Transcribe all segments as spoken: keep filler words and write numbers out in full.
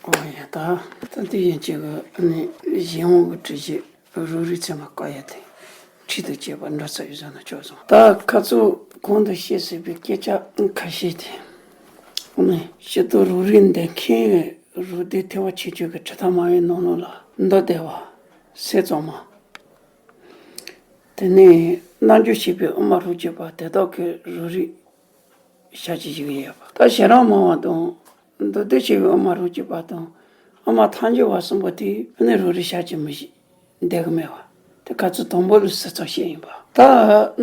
ཨོ་ཡ། ད་ད་དེ་ཡན་ཆད་ཀྱི་ཨ་ནི་གཞན་དབང་གི་སྒྲུབ་བྱེད་རོ་རིག་ཚད་མ་བཀག་ཡ་དེ་ཁྲིད་དུ་བྱས་པ་འགྲོ་ཚར་ཡོད་ཟེར་ན་ཆོག་སོང་། ད་ཁ་ཚུགས་གོང་དུ་བཤད་ཟིན་པའི་སྐད་ཆ་ཁ་ཤས་དེ། ཨ་ནི་སྤྱིར་དུ་རོ་རིག་འདེབས་མཁན་རོ་སྡེ་ཐེ་བ་ཆེ་ཆུང་གི་དྲི་མཐའ་མང་བའི་ནང་ལོགས་ལ་མདོ་སྡེ་པ་སེམས་ཙམ་མ། དེ་ནས་རྣལ་འབྱོར་བྱེད་པའི་དབུ་མ་རབ་རྒྱས་པ་དེ་དག་གིས་རོ་རིག་ཞལ་གྱིས་བཞེས་ཀྱི་ཡོད་པ། ད་ཞལ་རས་མང་བ་དང་། མདོ་སྡེ་བྱེད་པའི་དབུ་མ་རབ་རྒྱས་པ་དང་། དབུ་མ་ཐལ་འགྱུར་བ་གསུམ་པོ་དེས་ནི་རོ་རིག་ཞལ་གྱིས་མི་བཞེས། བསྡད་ཀྱི་མེད་པ། དེ་ཁ་ཚུགས་དང་པོ་ལ་ཟུར་ཙམ་བཤད་ཡིན་པ། ད་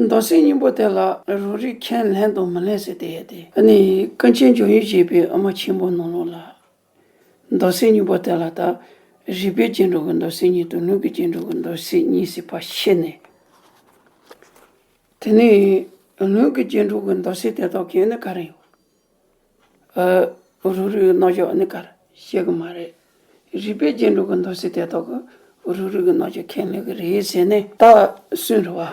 མདོ་སེམས་གཉིས་པོ་དེ་ལ་རོ་རིག་ཁས་ལེན་དང་མི་ལེན་ཟེར་དེ་ཡོད་དེ། ཨ་ནི་ཀུན་མཁྱེན་འཇམ་དབྱངས་བཞད་པའི་དབུ་མ་ཆེན་པོ་ནང་ལོགས་ལ། མདོ་སེམས་གཉིས་པོ་དེ་ལ་ད་རིགས་པའི་རྗེས་འགྲོ་གི་མདོ་སེམས་གཉིས་དང་ལུང་གི་རྗེས་འགྲོ་གི་མདོ་སེམས་གཉིས་ཟེར་ཕར་ཕྱེ་ནས། དེ་ནས་ལུང་གི་རྗེས་འགྲོ་གི་མདོ་སེམས་དེ་དག་གིས་ནི་ག་རེ་ཡོད། ཨ། རོ་རིག་གི་རྣལ་འབྱོར་ནི་ག་རེ་བཤད་གི་མ་རེད། རིགས་པའི་རྗེས་འགྲོ་གི་མདོ་སེམས་དེ་དག་གིས་རོ་རིག་གི་རྣལ་འབྱོར་ཁས་ལེན་གི་རེད་ཟེར་ནས་ད་གསུངས་རེད་བ།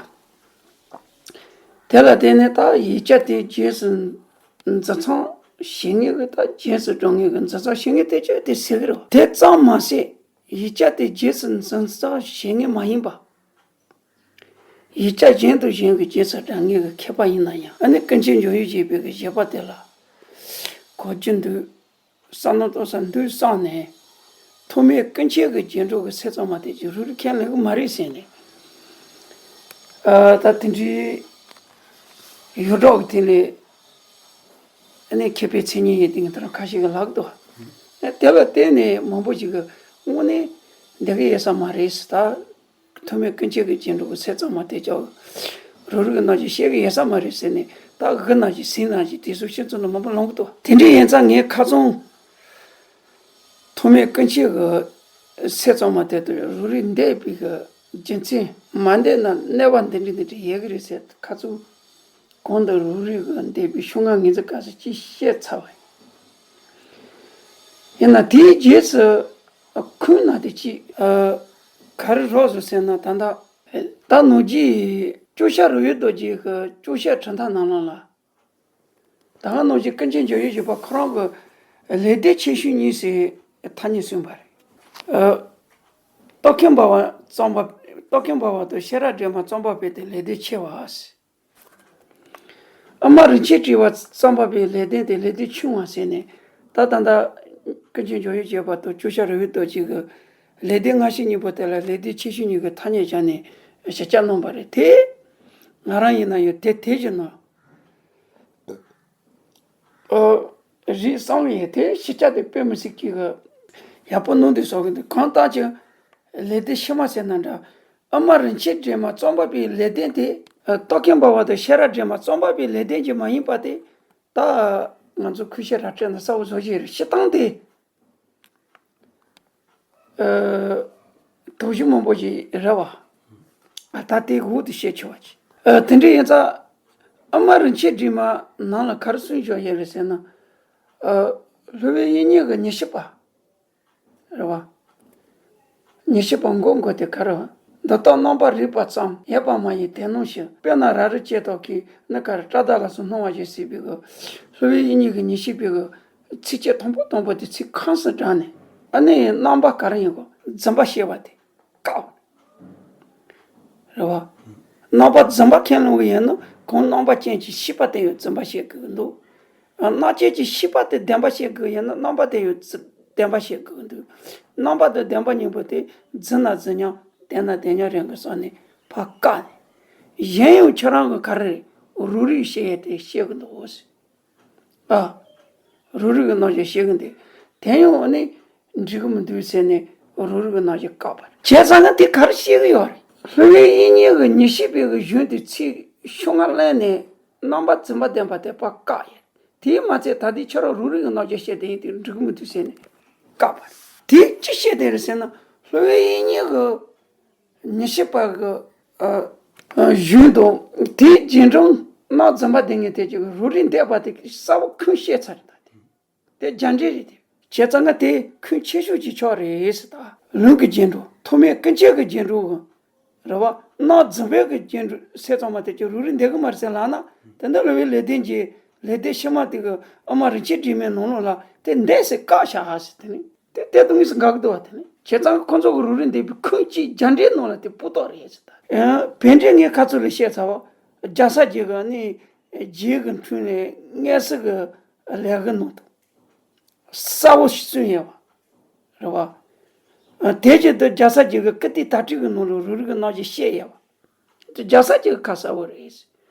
དེ་ལ་བརྟེན་ནས་ད་ཡིག་ཆ་དེ་རྗེས་སུ་འཛིན་མཚམས་བྱེད་ངེས་ཀྱི། ད་རྗེས་སུ་འགྲོ་ངེས་ཀྱི་འཛིན་མཚམས་བྱེད་ངེས་དེ་ཅི་དེ་ཟེར་གི་རེད་བ། དེ་ཙམ་མ་ཟད་ཡིག་ཆ་དེ་རྗེས་སུ་འཛིན་མཚམས་བྱེད་ངེས་མ་ཡིན་པ། ཡིག་ཆ་གཞན་དང་གཞན་གྱི་རྗེས་སུ་འབྲང་ངེས་ཀྱི་ཁྱད་པར་ཡིན་ན་ཡང་། ཨ་ནི་ཀུན་མཁྱེན་འཇམ་དབྱངས་བཞད་པའི་གི་བཞེད་པ་དེ་ལ་གོ་རྒྱུ་འདུག། བསམ་བློ་གཏོང་ས་འདུག་བསམ་ནས། ཐོགས་མེད་ཀུན་མཁྱེན་གྱི་རྗེས་འགྲོ་གི་སེམས་ཙམ་མ་དེ་ཅིག་རོ་རིག་ཁས་ལེན་གི་མ་རེད་ཟེར་ནས། ཨ། ད་དེ་འདྲའི་ཡོངས་གྲགས་ཀྱི་ཐད་ལ་ཨ་ནི་མཁས་པའི་མཚན་ཉིད་ཡིན་དེ་ངས་ད་རུང་ཁ་ཤས་ཀྱིས་ལབ་འདུག། དེ་ལ་བརྟེན་ནས་མང་པོ་ཞིག་གིས་དངོས་གནས་འདི་གི་ཡོད་ས་མ་རེད་ཟེར། ད་ཐོགས་མེད་ཀུན་མཁྱེན་གྱི་རྗེས་འགྲོ་གི་སེམས་ཙམ་མ་དེ་ཅིག་རོ་རིག་གི་རྣལ་འབྱོར་བཤད་གི་ཡོད་ས་མ་རེད་ཟེར་ནས། ད་གི་ནང་བཞིན་ཟིན་ནང་བཞིན་དེ་ཚོ་ཤིང་ཚོ་ནི་མང་པོ་ལབ་འདུག། དེ་འདྲ་ཡིན་ཙང་ངས་ཁ་སང་ཐོགས་མེད་ཀུན་མཁྱེན་གྱི་སེམས་ཙམ་མ་དེ་དང་རོ་རིག་འདེབས་པའི་གི་རྒྱུ་མཚན། མ་འདེབས་ན་གནོད་པ་འདི་འདྲ་འདི་འདྲ་ཡོད་གི་རེད་ཟེར། ཁ་སང་གོང་དུ་རོ་རིག་གི་འདེབས་པའི་ཕྱོགས་སྔ་ངོས་འཛིན་སྐབས་སུ་ཅིག་བཤད་ཚར་བ་ཡིན། ཡིན་ན་དེའི་རྗེས་སུ་ཁུངས་ན་དེ་ཅིག་ག་རེ་རག་སོང་ཟེར་ན། ད་ལྟ་ད་ནང་རྒྱུད་ཀྱོག་ཤ་རི་བོའི་རྡོ་རྗེ་གི་ཀྱོག་ཤ་གྲུབ་མཐའ་ནང་ལོགས་ལ། ད་ག་ནང་བཞིན་ཀུན་མཁྱེན་འཇམ་དབྱངས་བཞད་པ་ཁོ་རང་གི་ལེགས་ལྡན་ཁྱད་ཆོས་གཉིས་ཟེར་ཐ་སྙད་གསུངས་པ་རེད། ཨ། རྟོག་གེ་འབར་བ་རྩོམ་པ། རྟོག་གེ་འབར་བ་དང་ཤེས་རབ་སྒྲོན་མ་རྩོམ་པ་པོ་དེ་ལེགས་ལྡན་ཆེ་བ་ཟེར། ཨ་མ་རིན་ཆེན་བྲིས་པ་རྩོམ་པ་པོའི་ལེགས་ལྡན་དེ་ལེགས་ལྡན་ཆུང་བ་ཟེར་ནས། ད་ད་ལྟ་ཀུན་མཁྱེན་འཇམ་དབྱངས་བཞད་པ་དང་ཀྱོག་ཤ་རི་བོའི་རྡོ་རྗེ་གི་ལེགས་ལྡན་སྔ་ཕྱི་གཉིས་པོ་དེ་ལ་ལེགས་ལྡན་ཁྱད་ཆོས་གཉིས་ཀྱི་ཐ་སྙད་བཞག་ནས་ཞིབ་ཆ་གནང་བ་རེད་དེ། ང་རང་ཡིན་ན་ཡང་དེ་དེ་བཞིན་ནོ། ཨོ། རིགས་གསང་བའི་དེ་ཞིབ་ཆ་དེ་དཔེ་མི་སྲིད་ཀྱི་གི་ཡག་པོ་གནང་དུས་སོགས་ཀྱི་འདུག། གང་ལྟར་ཀྱང་ལེགས་ལྡན་ཕྱི་མ་ཟེར་ན་འདྲ། ཨ་མ་རིན་ཆེན་སྒྲོན་མ་རྩོམ་པ་པོའི་ལེགས་ལྡན་དེ། རྟོག་གེ་འབར་བ་དང་ཤེས་རབ་སྒྲོན་མ་རྩོམ་པ་པོའི་ལེགས་ལྡན་གྱི་མ་ཡིན་པ་དེ། ད་ང་ཚོ་ཁུ་ཤེས་ར་སྤྲད་ན་གསལ་བོ་བཟོ་བཞིན་རེད། སྤྱིར་བཏང་དེ། ཨ། དོགས་གཞི་མང་པོ་ཞིག་རེད་བ། ཨ། ད་དེ་འོག་ཏུ་བཤད་ཆོག་པ་ཅིག། ཨ། དེ་འདྲ་ཡིན་ཙང་། ཨ་མ་རིན་ཆེན་སྒྲོན་མ་ནང་ལ་ག་རེ་གསུངས་བཞག་ཡོད་རེད་ཟེར་ན། ཨ། སློབ་དཔོན་དབྱིག་གཉེན་གྱི་ཉི་ཤུ་པ། རེད་བ། ཉི་ཤུ་པ་མགོ་མགོ་དེ་ག་རེ། འདི་དག་རྣམ་པར་རིག་པ་ཙམ། ཡོད་པ་མ་ཡིན་དེ་སྣང་ཞིང་། དཔེར་ན་རབ་རིབ་ཅན་དག་གིས་ནི་ག་རེ། བཀྲག་མདངས་ལ་སོགས་སྣང་བ་བཞིན་ཟེར་བའི་གི། སློབ་དཔོན་དབྱིག་གཉེན་གྱི་ཉི་ཤུ་པའི་གི་ཚིགས་བཅད་དང་པོ་དང་པོ་དེ་ཚིག་ཁམས་སུ་བསྒྲགས་ནས། ཨ་ནི་རྣམ་པ་ག་རེ་ཡིན་གོ། རྫུན་པ་བཤད་པ་དེ་བཀག་པ་རེད་བ། རྣམ་པ་རྫུན་པ་ཁས་ལེན་གྱི་ཡིན་ན་གང་རྣམ་པ་ཅན་གྱི་ཤེས་པ་དེ་ཡང་རྫུན་པ་བཤད་དགོས་ཀྱི་འདུག། རྣམ་ཅན་གྱི་ཤེས་པ་དེ་བདེན་པ་བཤད་དགོས་ཡིན་ན་རྣམ་པ་དེ་ཡང་རྫུ། བདེན་པ་བཤད་དགོས་ཀྱི་འདུག། རྣམ་པ་དང་བདེན་པ་གཉིས་པོ་དེ་རྫུན་ན་རྫུན་སྙམ། བདེན་ན་བདེན་སྙམ་རེད་གི་བསམ་ནས་ཕར་བཀག་ནས། གཞན་ཡང་ཁྱོད་རང་གི་ག་རེ་རེད། རོ་རིག་བཤད་ཡས་དེ་བཤད་གི་འདུག་ཟེར། ཨ། རོ་རིག་གི་རྣམ་གཞག་བཤད་གི་འདུག། དེ་ཡང་ཨ་ནི་འགྲིག་གི་མི་འདུག་ཟེར་ནས་རོ་རིག་གི་རྣམ་གཞག་བཀག་པ་རེད། བྱས་ཙང་ང་དེ་ག་རེ་བཤད་གི་ཡོད་རེད། སློབ་དཔོན་དབྱིག་གཉེན་གྱི་ཉི་ཤུ་པའི་གི་གཞུང་དེ་ཚིག་ཤོ་ལྔ་ལེན་ནས་རྣམ་པ་རྫུན་པ་བདེན་པ་དེ་ཕར་བཀག་ཡས། དེས་མ་ཚད་ད་ལྟའི་ཁྱོད་རང་རོ་རིག་གི་རྣམ་གཞག་བཤད་དེ་ཡིན་དུས་འགྲིག་གི་མི་འདུག་ཟེར་ནས་བཀག་པ་རེད། དེ་ཅི་བཤད་དེ་རེད་ཟེར་ན། སློབ་དཔོན་དབྱིག་གཉེན་གྱི་ཉི་ཤུ་པ་གི། ཨ། ཨ། གཞུང་དང་དེའི་རྗེས་འབྲང་རྣམ་རྫུན་པ་དེ་ངས་དེ་ཅིག་རོ་རིག་འདེབས་པ་དེ་གསལ་པོ་ཁུངས་བཤད་ཚར་རེད་ད་དེ། དེ་རྒྱ་འགྲེལ་རེད་དེ། བྱས་ཙང་ང་དེ་ཁུངས་ཆེ་ཤོས་ཀྱི་ཕྱོགས་རེད་ཟེར། ད་ལུང་གི་རྗེས་འབྲང་ཐོགས་མེད་ཀུན་མཁྱེན་གྱི་རྗེས་འབྲང་གི་རེད་བ། རྣམ་རྫུན་པའི་གི་རྗེས་འབྲང་སེམས་ཙམ་མ་དེ་ཅིག་རོ་རིག་འདེབས་གི་མ་རེད་ཟེར་ལབ་ན། དེ་འདྲ་སློབ་དཔོན་ལེགས་ལྡན་གྱི་ལེགས་ལྡན་ཕྱི་མ་དེ་གི་ཨ་མ་རིན་ཆེན་སྒྲོན་མའི་ནང་ལོགས་ལ་དེ་འདེབས་ཟེར་བཀག་བཞག་ཟེར། དེ་ནི། དེ་ལྟ་དུས་ངས་དགའ་གི་འདུག་བ། དེ་ནི་བྱས་ཙང་ཁོ་ཚོ་གི་རོ་རི་འདེབས་པའི་ཁུངས་གཅིག་རྒྱ་འདྲེ་ནང་ལ་དེ་སྤུ་ཏོག་རེད་ཟེར། ད་ཡང་བོད་འདྲེ་ངས་ཁ་ཚུར་ལ་བཤད་ཚར་བ། རྒྱ་ས་རྒྱུ་གི་ནི་རྗེས་གི་འཕྲུལ་ནས་ངལ་གསོ་གི་ལས་གི་ནང་དུ་གསལ་བོ་ཞིག་གསུངས་ཡོད་བ། རེད་བ། དེ་བཞིན་དུ་རྒྱ་ས་རྒྱུ་གི་ཀི་ཏི་དྭ་ཕྲུག་གི་ནང་ལ་རོ་རི་གི་རྣམ་གཞག་བཤད་ཡོད་བ། རྒྱ་ས་ཀྱི་ཁ་གསལ་བོ་རེད།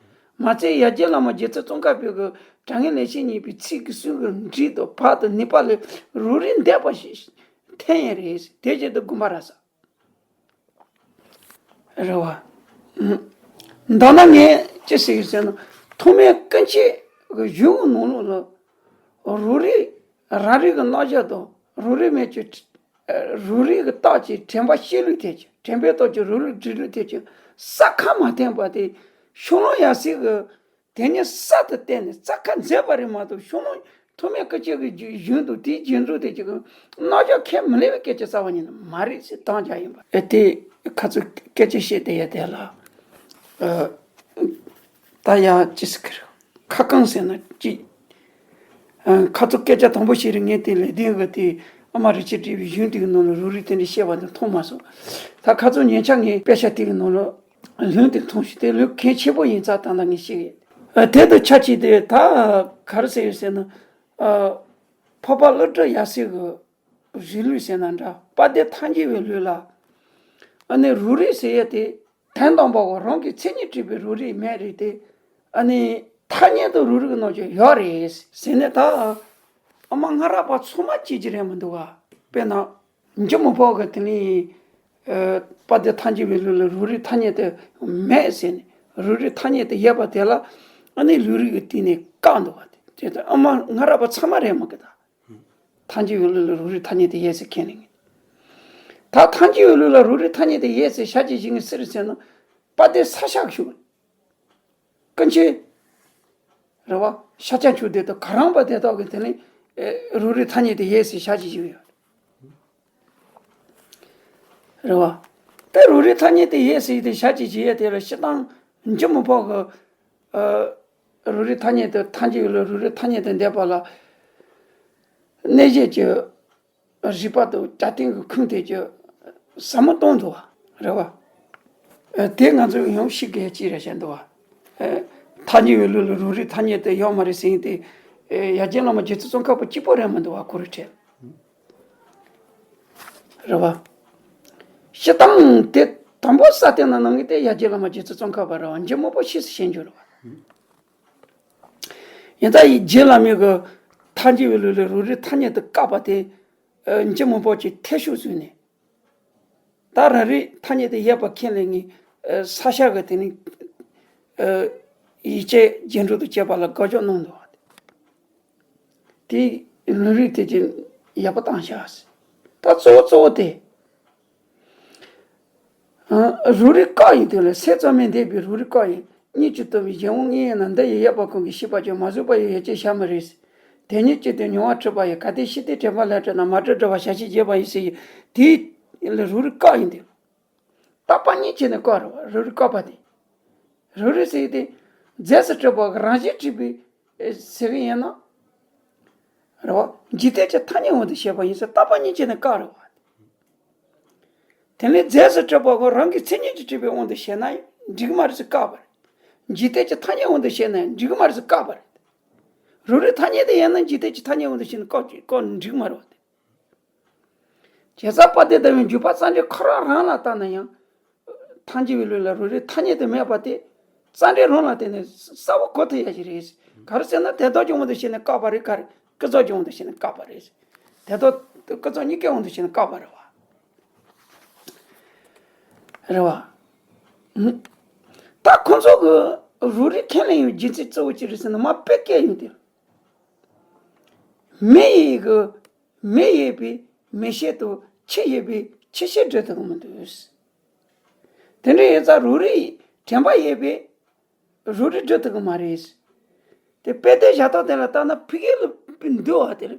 མ་ཚད་ཡར་རྒྱས་བླ་མ་རྗེ་བཙུན་ཙོང་ཁ་པའི་གི་དྲང་ངེས་ལེགས་བཤད་གཉིས་པའི་ཚིག་གི་གསུང་གི་འགྲིག་དང་བག་དང་ནུས་པ་ལས་རོ་རི་འདེབས་པ་ཞིག་འཐེན་ཡས་རེད། དེ་བཞིན་དུ་དགོན་པ་ར་ས་རེད་བ། མདོར་ན་ངས་ཅི་ཟེར་གི་ཟེར་ན། ཐོག་མའི་ཀུན་མཁྱེན་གི་གཞུང་གི་ནང་ལོགས་ལ་རོ་རི་རང་རིགས་ཀྱི་རྣམ་གཞག་དང་རོ་རི་མེད་ཀྱི། རོ་རི་གི་རྟགས་ཀྱི་དྲན་པ་བཤད་ལུགས་ཐད་ཀྱི། དྲན་པའི་རྟགས་ཀྱི་རོ་རི་འབྲི་ལུགས་ཐད་ཀྱི་ས་ཁ་མ་འཐེན་པ་དེ། ཤོ་ལོ་ཡ་སི་གི་དེ་ཉིད་གསར་དུ་བསྟན་ནས་རྩ་ཁ་འཛེགས་པ་རེད་མ་གཏོགས། ཤོ་ལོ་ཐོག་མའི་སྐུ་ཅག་གི་གཞུང་དང་དེའི་རྗེས་འཇུག་དེ་ཅིག་གི་རྣམ་གཞག་ཁས་མི་ལེན་པའི་སྐད་ཆ་རྩ་བ་ཉིད་ནས་མ་རེད་ཟེར་དམ་བཅའ་ཡིན་པ། ཨེ་དེ་ཁ་ཚུར་སྐད་ཆ་བཤད་བསྡད་ཡ་དེ་ལ། ཨ། ད་ཡང་ཅི་ཟེར་གི་རེད། ཁ་བསྐང་ཟེར་ན་ཅི། ཨ། ཁ་ཚུར་སྐད་ཆ་དང་པོ་བཤད་རིང་ངས་དེ་ལས་དོན་གི་དེ་ཨ་མ་རི་ཆེ་བྲིས་པའི་གཞུང་དེ་གི་ནང་ལ་རོ་རི་དེ་འདྲ་བཤད་པ་དེ་མཐོང་མ་སོང་། ད་ཁ་ཚུར་ཉེ་ཆར་ངས་དཔེ་ཆ་དེ་གི་ནང་ལ་ལུང་དེ་མཐོང་ཞིག་དེ་ལུང་གལ་ཆེན་པོ་ཡིན་ཙང་ད་ལྟ་ངས་བཤད་གི། ཨ། དེ་དང་ཆབས་ཅིག་དེ་ད་ག་རེ་ཟེར་ཡོད་ཟེར་ན། ཨ། འཕགས་པ་ཀླུ་སྒྲུབ་ཡབ་སྲས་གི་རིང་ལུགས་ཟེར་ན་འདྲ། དཔལ་ལྡན་ཐལ་འགྱུར་བའི་ལུགས་ལ། ཨ་ནི་རོ་རི་ཟེར་ཡ་དེ། དོན་དམ་པའོ། རང་གི་མཚན་ཉིད་བྲིས་པའི་རོ་རི་མེད་རེད་དེ། ཨ་ནི་ཐ་སྙད་དུ་རོ་རི་གི་རྣམ་གཞག་ཡོད་རེད་ཟེར་ནས། ད་ཨ་མ་སྔ་རབས་པ་ཚང་མ་གཅིག་གྱུར་རེད་མི་འདུག་ག། དཔེར་ན་འཇུ་མི་ཕོད་གི་དེ་ནི། ཨ། དཔལ་ལྡན་ཐལ་འགྱུར་བའི་ལུགས་ལ་རོ་རི་ཐ་སྙད་དུ་མེད་ཟེར་ནས། རོ་རི་ཐ་སྙད་དུ་ཡོད་པ་དེ་ལ་ཨ་ནི་ལུང་རིགས་ཀྱི་སྟེང་ནས་བཀག་འདུག་བ། དེ་དེ་ཨ་མ་སྔ་རབས་པ་ཚང་མ་རེད་མ་གི་ད། ཐལ་འགྱུར་བའི་ལུགས་ལ་རོ་རི་ཐ་སྙད་དུ་ཡོད་ཟེར་ཁས་ལེན་གི། ད་ཐལ་འགྱུར་བའི་ལུགས་ལ་རོ་རི་ཐ་སྙད་དུ་ཡོད་ཟེར་བྱ་བྱེད་བྱེད་ངེས་ཟེར་ཟེར་ན། དཔལ་ལྡན་ས་སྐྱ་ཞུ། ཀུན་མཁྱེན། རེད་བ། ཤཱཀྱ་མཆོག་དེ་དག་ག་རང་པ་དེ་དག་གི་དེ་ནི། ཨེ། རོ་རི་ཐ་སྙད་དུ་ཡོད་ཟེར་བྱ་བྱེད་བྱེད་ཡོད། རེད་བ། དེ་རོ་རི་ཐ་སྙད་དུ་ཡོད་ཟེར་དེ་བྱ་བྱེད་བྱེད་ཡོད་དེ་ལ་སྤྱིར་བཏང་འཇུ་མི་ཕོད་གི། ཨ། རོ་རི་ཐ་སྙད་དུ་ཐལ་འགྱུར་བའི་ལུགས་རོ་རི་ཐ་སྙད་དུ་འདེབས་པ་ལ། གནས་བཤད་ཀྱི་རིགས་པ་དང་རྒྱབ་རྟེན་གྱི་ཁུངས་དེ་ཀྱི་ཟབ་མོ་བཏོན་འདུག་བ། རེད་བ། ཨ། དེ་ང་ཚོས་ཡང་ཤེས་དགོས་ཅིག་རེད་བཤད་འདུག་བ། ཨ། ཐལ་འགྱུར་བའི་ལུགས་ལ་རོ་རི་ཐ་སྙད་དུ་ཡོད་མ་རེད་ཟེར་དེ། ཨ། ཡར་རྒྱས་བླ་མ་རྗེ་བཙུན་ཙོང་ཁ་པ་གཅིག་པོ་རེད་མི་འདུག་བ། ཁོ་རེ་ཁྲེལ། རེད་བ། སྤྱིར་བཏང་དེ་དང་པོ་སྲ་བརྟན་ལ་གནང་མཁན་དེ་ཡར་རྒྱས་བླ་མ་རྗེ་བཙུན་ཙོང་ཁ་པ་རེད་བ། འཇུ་མི་ཕོད་ཕྱིས་སུ་བཤད་རྒྱུ་རེད་བ། ཡིན་ད་ཡིན་རྗེ་བླ་མའི་གི་ཐལ་འགྱུར་བའི་ལུགས་ལ་རོ་རི་ཐ་སྙད་དུ་བཀག་པ་དེ། ཨ། འཇུ་མི་ཕོད་ཀྱི་འཐད་ཤོག་བཟོས་ནས། ད་རང་རིག་ཐ་སྙད་དུ་ཡོད་པ་ཁས་ལེན་ངེས། ཨ། ས་སྐྱ་གི་དེ་ནི། ཨ། ཡིག་ཆའི་རྗེས་འགྲོ་དང་བཅས་པ་ལ་དགག་སྐྱོན་གནང་འདུག་བ། དེ་ལུང་རིགས་དེ་ཅིག་ཡག་པོ་བཏང་བཞག་ཟེར། ད་གཙོ་བོ་གཙོ་བོ་དེ། ཨ། རོ་རི་བཀག་ཡིན་དེ་ལ་སེམས་ཙམ་མི་འདས་པའི་རོ་རི་བཀག་ཡིན། གཉིས་ཀྱི་སྟོན་པའི་གཞན་དབང་ངེས་ཡིན་ན། འདི་ཡི་ཡོད་པ་ཀུན་གྱི་ཤེས་པ་ཀྱང་། མ་བཟོད་པ་ཡི་ཡོ་བྱད་བྱ་མི་རིགས། དེ་ཉིད་ཀྱི་དོན་མྱོང་བ་འཁྲུལ་པ་ཡི། གལ་ཏེ་ཤེས་དེ་དྲན་པ་ལས་འཁྲུལ་ན། མ་བྲལ་སྒྲུབ་པ་བྱ་ཕྱིར་བྱེད་པ་ཡིན་ཟེར་ཡི། དེ་ལ་རོ་རི་བཀག་ཡིན་དེ། རྟག་པ་ཉིད་ཀྱིས་ནི་བཀག་རེད་བ། རོ་རི་བཀག་པ་དེ། རོ་རི་ཟེར་དེ། རྫས་སུ་གྲུབ་པ་གི་རང་བཞིན་གྲུབ་པའི་ཟེར་གི་ཡིན་ན། རེད་བ། འཇིག་རྟེན་གྱི་ཐ་སྙད་དབང་དུ་བྱས་པ་ཡིན་ཟེར། རྟག་པ་ཉིད་ཀྱིས་ནི་བཀག་རེད་བ། དེ་ལས་རྫས་སུ་གྲུབ་པ་གི་རང་གི་མཚན་ཉིད་ཀྱིས་གྲུབ་པའི་དབང་དུ་བྱས་ན་འགྲིག་གི་མ་རེད་ཟེར་བཀག་པ་རེད། འཇིག་རྟེན་གྱི་ཐ་སྙད་དབང་དུ་བྱས་ན་འགྲིག་གི་མ་རེད་ཟེར་བཀག་པ་རེད། རོ་རི་ཐ་སྙད་དེ་ཡིན་ན་འཇིག་རྟེན་གྱི་ཐ་སྙད་དབང་དུ་བྱས་ན་བཀག་བཀག་འགྲིག་གི་མ་རེད་བ། དེ། བྱས་ཙང་དཔལ་ལྡན་ཟླ་བའི་འཇུག་པ་རྩ་འགྲེལ་ཁོ་རང་རང་ལ་བལྟས་ན་ཡང་། ཐལ་འགྱུར་བའི་ལུགས་ལ་རོ་རི་ཐ་སྙད་དུ་མེད་པ་དེ། རྩ་འགྲེལ་རང་ལ་བརྟེན་ནས་གསལ་པོ་གོ་ཐུབ་ཡ་ཞིག་རེད། ག་རེ་ཟེར་ན་དོན་དམ་གྱི་དབང་དུ་བྱས་ནས་བཀག་པ་རེད། ག་རེ་ཀུན་རྫོབ་ཀྱི་དབང་དུ་བྱས་ནས་བཀག་པ་རེད། དོན་དམ་ཀུན་རྫོབ་གཉིས་ཀའི་དབང་དུ་བྱས་ནས་བཀག་པ་རེད་བ། རེད་བ། ད་ཁོང་ཚོ་གི་རོ་རི་ཁས་ལེན་ཡོད་རྒྱུ་མཚན་གཙོ་བོ་ཅི་རེད་ཟེར་ན། མ་དཔེ་སྐད་ཡོད་དེ། མེ་ཡི་གི་མེ་ཡོད་པའི་མེ་ཤེལ་དང་ཆུ་ཡོད་པའི་ཆུ་ཤེལ་སྒྲུབ་ཐུབ་ཀྱི་མི་འདུག། དེ་འདྲ་ཡིན་ཙང་རོ་རི་དྲན་པ་ཡོད་པའི་རོ་རི་སྒྲུབ་ཐུབ་ཀྱི་མ་རེད། དེ་དཔེ་དེ་བཞག་སྟངས་དེ་ལ་བལྟས་ན་ཕ་གི་ལ་འདུག་བ། དེ་ལ་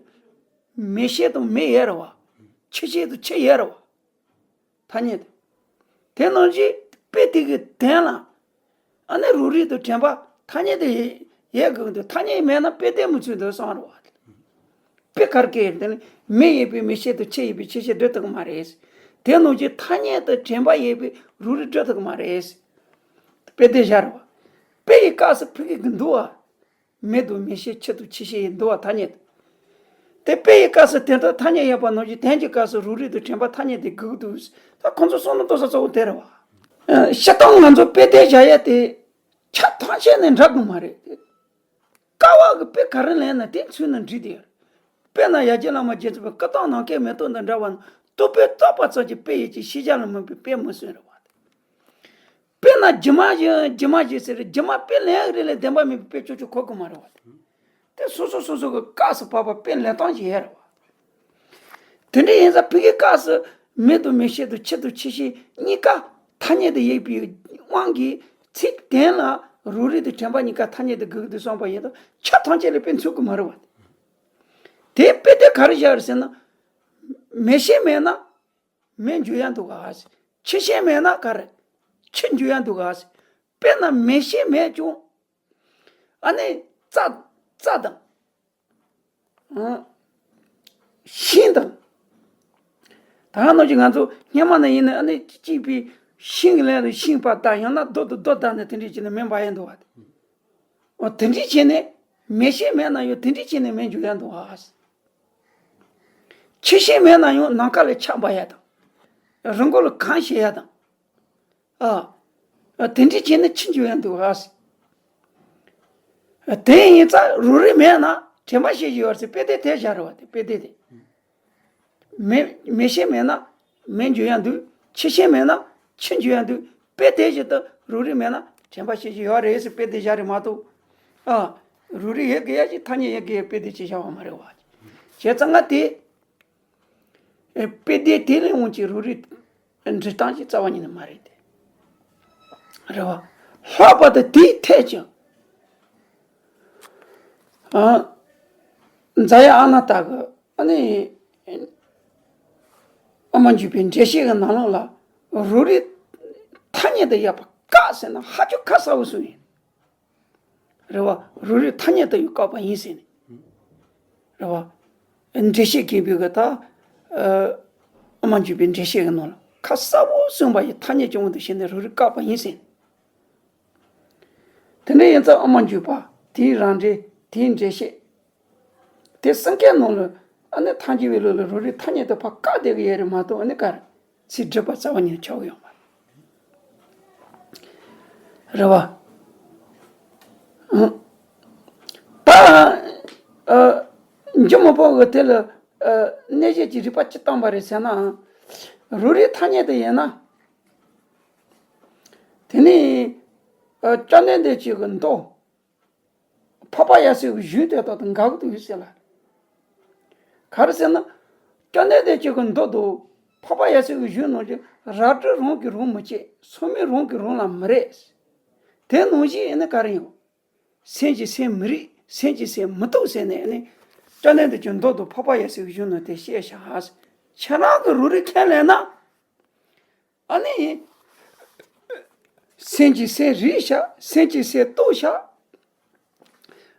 མེ་ཤེལ་དང་མེ་ཡོད་རེད་བ། ཆུ་ཤེལ་དང་ཆུ་ཡོད་རེད་བ། ཐ་སྙད་དེ། དེ་ནང་བཞིན་དཔེ་དེ་གི་དོན་ལ། ཨ་ནི་རོ་རི་དང་དྲན་པ་ཐ་སྙད་དེ་ཡོད་དགོས་འདུག། ཐ་སྙད་མེད་ན་དཔེ་དེ་མི་ཚུད་འདུག་བསམ་རེད་བ། དཔེ་ག་རེ་སྐྱེ་ཡོད་དེ་ནི་མེ་ཡོད་པའི་མེ་ཤེལ་དུ་ཆུ་ཡོད་པའི་ཆུ་ཤེལ་སྒྲོལ་ཐུབ་ཀྱི་མ་རེད། དེ་ནང་བཞིན་ཐ་སྙད་དུ་དྲན་པ་ཡོད་པའི་རང་རིག་སྒྲོལ་ཐུབ་ཀྱི་མ་རེད། དཔེ་དེ་བཞག་རེད་བ། དཔེ་ཡི་སྐབས་སུ་ཕ་གི་གི་འདུག་བ། མེ་དང་མེ་ཤེལ་ཆུ་དང་ཆུ་ཤེལ་ཡི་འདུག་བ་ཐ་སྙད་དུ། དེ་དཔེ་ཡི་སྐབས་སུ་དོན་དམ་ཐ་སྙད་ཡོད་པ་ནང་བཞིན་དོན་གྱི་སྐབས་སུ་རང་རིག་དང་དྲན་པ་ཐ་སྙད་དེ་དགོས་ཀྱི་འདུག་ད་ཁོང་ཚོ་བསམ་བློ་གཏོང་ས་གཙོ་བོ་དེ་རེད་བ། ཨ། སྤྱིར་བཏང་ང་ཚོ་དཔེ་དེ་བཞག་ཡ་དེ་ཆ་ཐམས་ཅད་ནས་འདྲ་གི་མ་རེད། ཀ་བ་གི་དཔེ་ག་རེ་ལེན་ན་དེ་མཚོན་ན་འགྲིག་དེ། དཔེར་ན་ཡ་རྒྱལ་བླ་མ་རྗེ་བཙུན་པའི་སྐུ་བལྟམས་ནམ་མཁའི་མེ་ཏོག་དང་འདྲ་བ་ན་བསྟོད་པས་བཏབ་པ་ཙམ་གྱིས་དཔེ་ཡོད་ཀྱི་ཤེས་བྱ་ལ་མིན་པའི་དཔེ་མི་སྲིད་རེད་བ། དཔེར་ན་སྒྱུ་མ་བཞིན་སྒྱུ་མ་བཞིན་ཟེར་སྒྱུ་མ་དཔེ་ལེན་ཡག་རེ་ལས་བདེན་པ་མིན་པའི་དཔེ་ཅོ་ཅོ་གོ་གི་མ་རེད་བ། དེ་སོ་སོ་སོ་སོ་གི་སྐབས་སུ་བབ་པ་དཔེ་ལེན་སྟངས་ཤིག་ཡོད་རེད་བ། དེ་འདྲ་ཡིན་ཙང་ཕ་གིའི་སྐབས་སུ་མེ་དང་མེ་ཤེལ་དང་ཆུ་དང་ཆུ་ཤེལ་གཉིས་ཀ་ཐ་སྙད་དུ་ཡོད་པའི་དབང་གིས་ཚིག་དོན་ལ་རང་རིག་དང་དྲན་པ་གཉིས་ཀ་ཐ་སྙད་དུ་དགོས་ཀྱི་འདུག་བསམ་པ་ཡིན་དུས་ཆ་ཐམས་ཅད་ལ་དཔེ་མཚོན་གྱི་མ་རེད་བ། དེ་དཔེ་དེ་ག་རེ་བཞག་རེད་ཟེར་ན། མེ་ཤེལ་མེད་ན་མེ་འཇོ་ཡ་འདུག་ག་ཟེར། ཆུ་ཤེལ་མེད་ན་ག་རེ། ཆུ་འཇོ་ཡ་འདུག་ག་ཟེར། དཔེར་ན་མེ་ཤེལ་མེད་ཀྱང་ཨ་ནི་རྩྭ་རྩྭ་དང་། ཨང་། ཤིང་དང་། ད་ག་ནང་བཞིན་ང་ཚོ་སྔོན་མ་ནས་ཡིན་ན་ཨ་ནི་གཅིག་པའི་ཤིང་གི་ལན་དུ་ཤིང་སྤར་དང་ཡང་ན་རྡོ་དང་རྡོ་བརྡར་ནས་དེ་འདྲས་བྱས་ནས་མེ་འབར་ཡ་འདུག་བ། འོ་དེ་འདྲས་བྱས་ནས་མེ་ཤེལ་མེད་ན་ཡང་དེ་འདྲས་བྱས་ནས་མེ་འཇོ་ཡ་འདུག་བ། ཆུ་ཤེལ་མེད་ན་ཡང་ནམ་མཁའ་ལ་ཆར་འབབ་ཡ་དང་། རི་མགོ་ལ་གངས་བཞད་ཡ་དང་། ཨ། དེ་འདྲས་བྱས་ནས་ཆུ་འཇོ་ཡ་འདུག་ཨ། དེ་ཡིན་ཙང་རང་རིག་མེད་ན་དྲན་པ་ཤེས་ཀྱི་ཡོད་ཟེར་དཔེ་དེ་དེ་བཞག་རེད་བ། དེ་དཔེ་དེ་དེ། མེ་མེ་ཤེལ་མེད་ན་མེ་འཇོ་ཡ་འདུག་ཆུ་ཤེལ་མེད་ན་ཆུ་འཇོ་ཡ་འདུག་དཔེ་དེ་བཞིན་དུ་རང་རིག་མེད་ན་དྲན་པ་ཤེས་ཀྱི་ཡོད་རེད་ཟེར་དཔེ་དེ་བཞག་རེད་མ་གཏོགས། ཨ། རང་རིག་ཡོད་དགོས་ཡ་ཅིག་ཐ་སྙད་ཡོད་དགོས་ཡ་དཔེ་དེ་ཅིག་བཞག་པ་མ་རེད་བ། བྱས་ཙང་ང་དེ། ཨེ། དཔེ་དེ་དེ་ལས་འོང་གི་རང་རིག་འབྲི་སྟངས་ཀྱི་རྩ་བ་ཉིད་ནས་མ་རེད་དེ། རེད་བ། ལྷག་པར་དུ་དེའི་ཐད་ཀྱང་། ཨ། རྫ་ཡ་ཨ་ན་ཏ་གི་ཨ་ནི། ཨ་མ་འཇུ་པའི་འགྲེལ་བཤད་ཀྱི་ནང་ལོགས་ལ་རང་རིག་ཐ་སྙད་དུ་ཡོད་པ་བཀག་ཟེར་ན་ཧ་ཅང་ཁ་གསལ་པོ་གསུངས་ཡིན། རེད་བ། རང་རིག་ཐ་སྙད་དུ་ཡང་བཀག་པ་ཡིན་ཟེར་ནས། རེད་བ། འགྲེལ་བཤད་མཁན་པོས་གི་ད། ཨ་མ་འཇུ་པའི་འགྲེལ་བཤད་ཀྱི་ནང་ལ་ཁ་གསལ་པོ་གསུངས་པ་ཡིན། ཐ་སྙད་ཀྱི་དབང་དུ་བྱས་ནས་རང་རིག་བཀག་པ་ཡིན་ཟེར་ནས། དེ་འདྲ་ཡིན་ཙང་ཨ་མ་འཇུ་པ་དེའི་རང་འགྲེལ་དེའི་འགྲེལ་བཤད། དེ་གསུམ་ཀའི་ནང་ལ་ཨ་ནི་ཐལ་འགྱུར་བའི་ལུགས་ལ་རང་རིག་ཐ་སྙད་དུ་ཕར་བཀག་བསྡད་ཀྱི་ཡོད་རེད་མ་གཏོགས་ཨ་ནི་ག་རེ། ཚིག་སྒྲུབ་པ་རྩ་བ་ཉིད་ནས་ཆགས་ཀྱི་ཡོད་མ་རེད། རེད་བ། ཨང་། ད། ཨ། འཇུ་མི་ཕོད་ཀྱིས་དེ་ལ། ཨ། གནས་བཤད་ཀྱི་རིགས་པ་ཅི་བཏང་པ་རེད་ཟེར་ན། རང་རིག་ཐ་སྙད་དུ་ཡིན་ན། དེ་ནི། ཨ། བཅོམ་ལྡན་འདས་ཀྱི་མདོ། འཕགས་པ་ཡབ་སྲས་ཀྱི་གཞུང་དེ་དག་དང་འགལ་གྱི་འདུག་ཟེར་ལ། ག་རེ་ཟེར་ན། བཅོམ་ལྡན་འདས་ཀྱི་མདོ་དང་འཕགས་པ་ཡབ་སྲས་ཀྱི་གཞུང་ནང་གི་རབ་ཏུ་རང་གིས་རང་མི་བྱེད། སེམས་མེད་རང་གིས་རང་ལ་མི་རེག། དེ་ནང་བཞིན་ཨེ་ནི་ག་རེ་ཡང་། སེམས་ཀྱིས་སེམས་མི་རིག་སེམས་ཀྱིས་སེམས་མི་རྟོག་ཟེར་ནས་ཨེ་ནི། བཅོམ་ལྡན་འདས་ཀྱི་མདོ་དང་འཕགས་པ་ཡབ་སྲས་ཀྱི་གཞུང་ནང་དེ་བཤད་བཞག་ཁྱེད་རང་གིས་རང་རིག་ཁས་ལེན་ན། ཨ་ནི། སེམས་ཀྱིས་སེམས་རིག་བཞག་སེམས་ཀྱིས་སེམས་རྟོག་བཞག་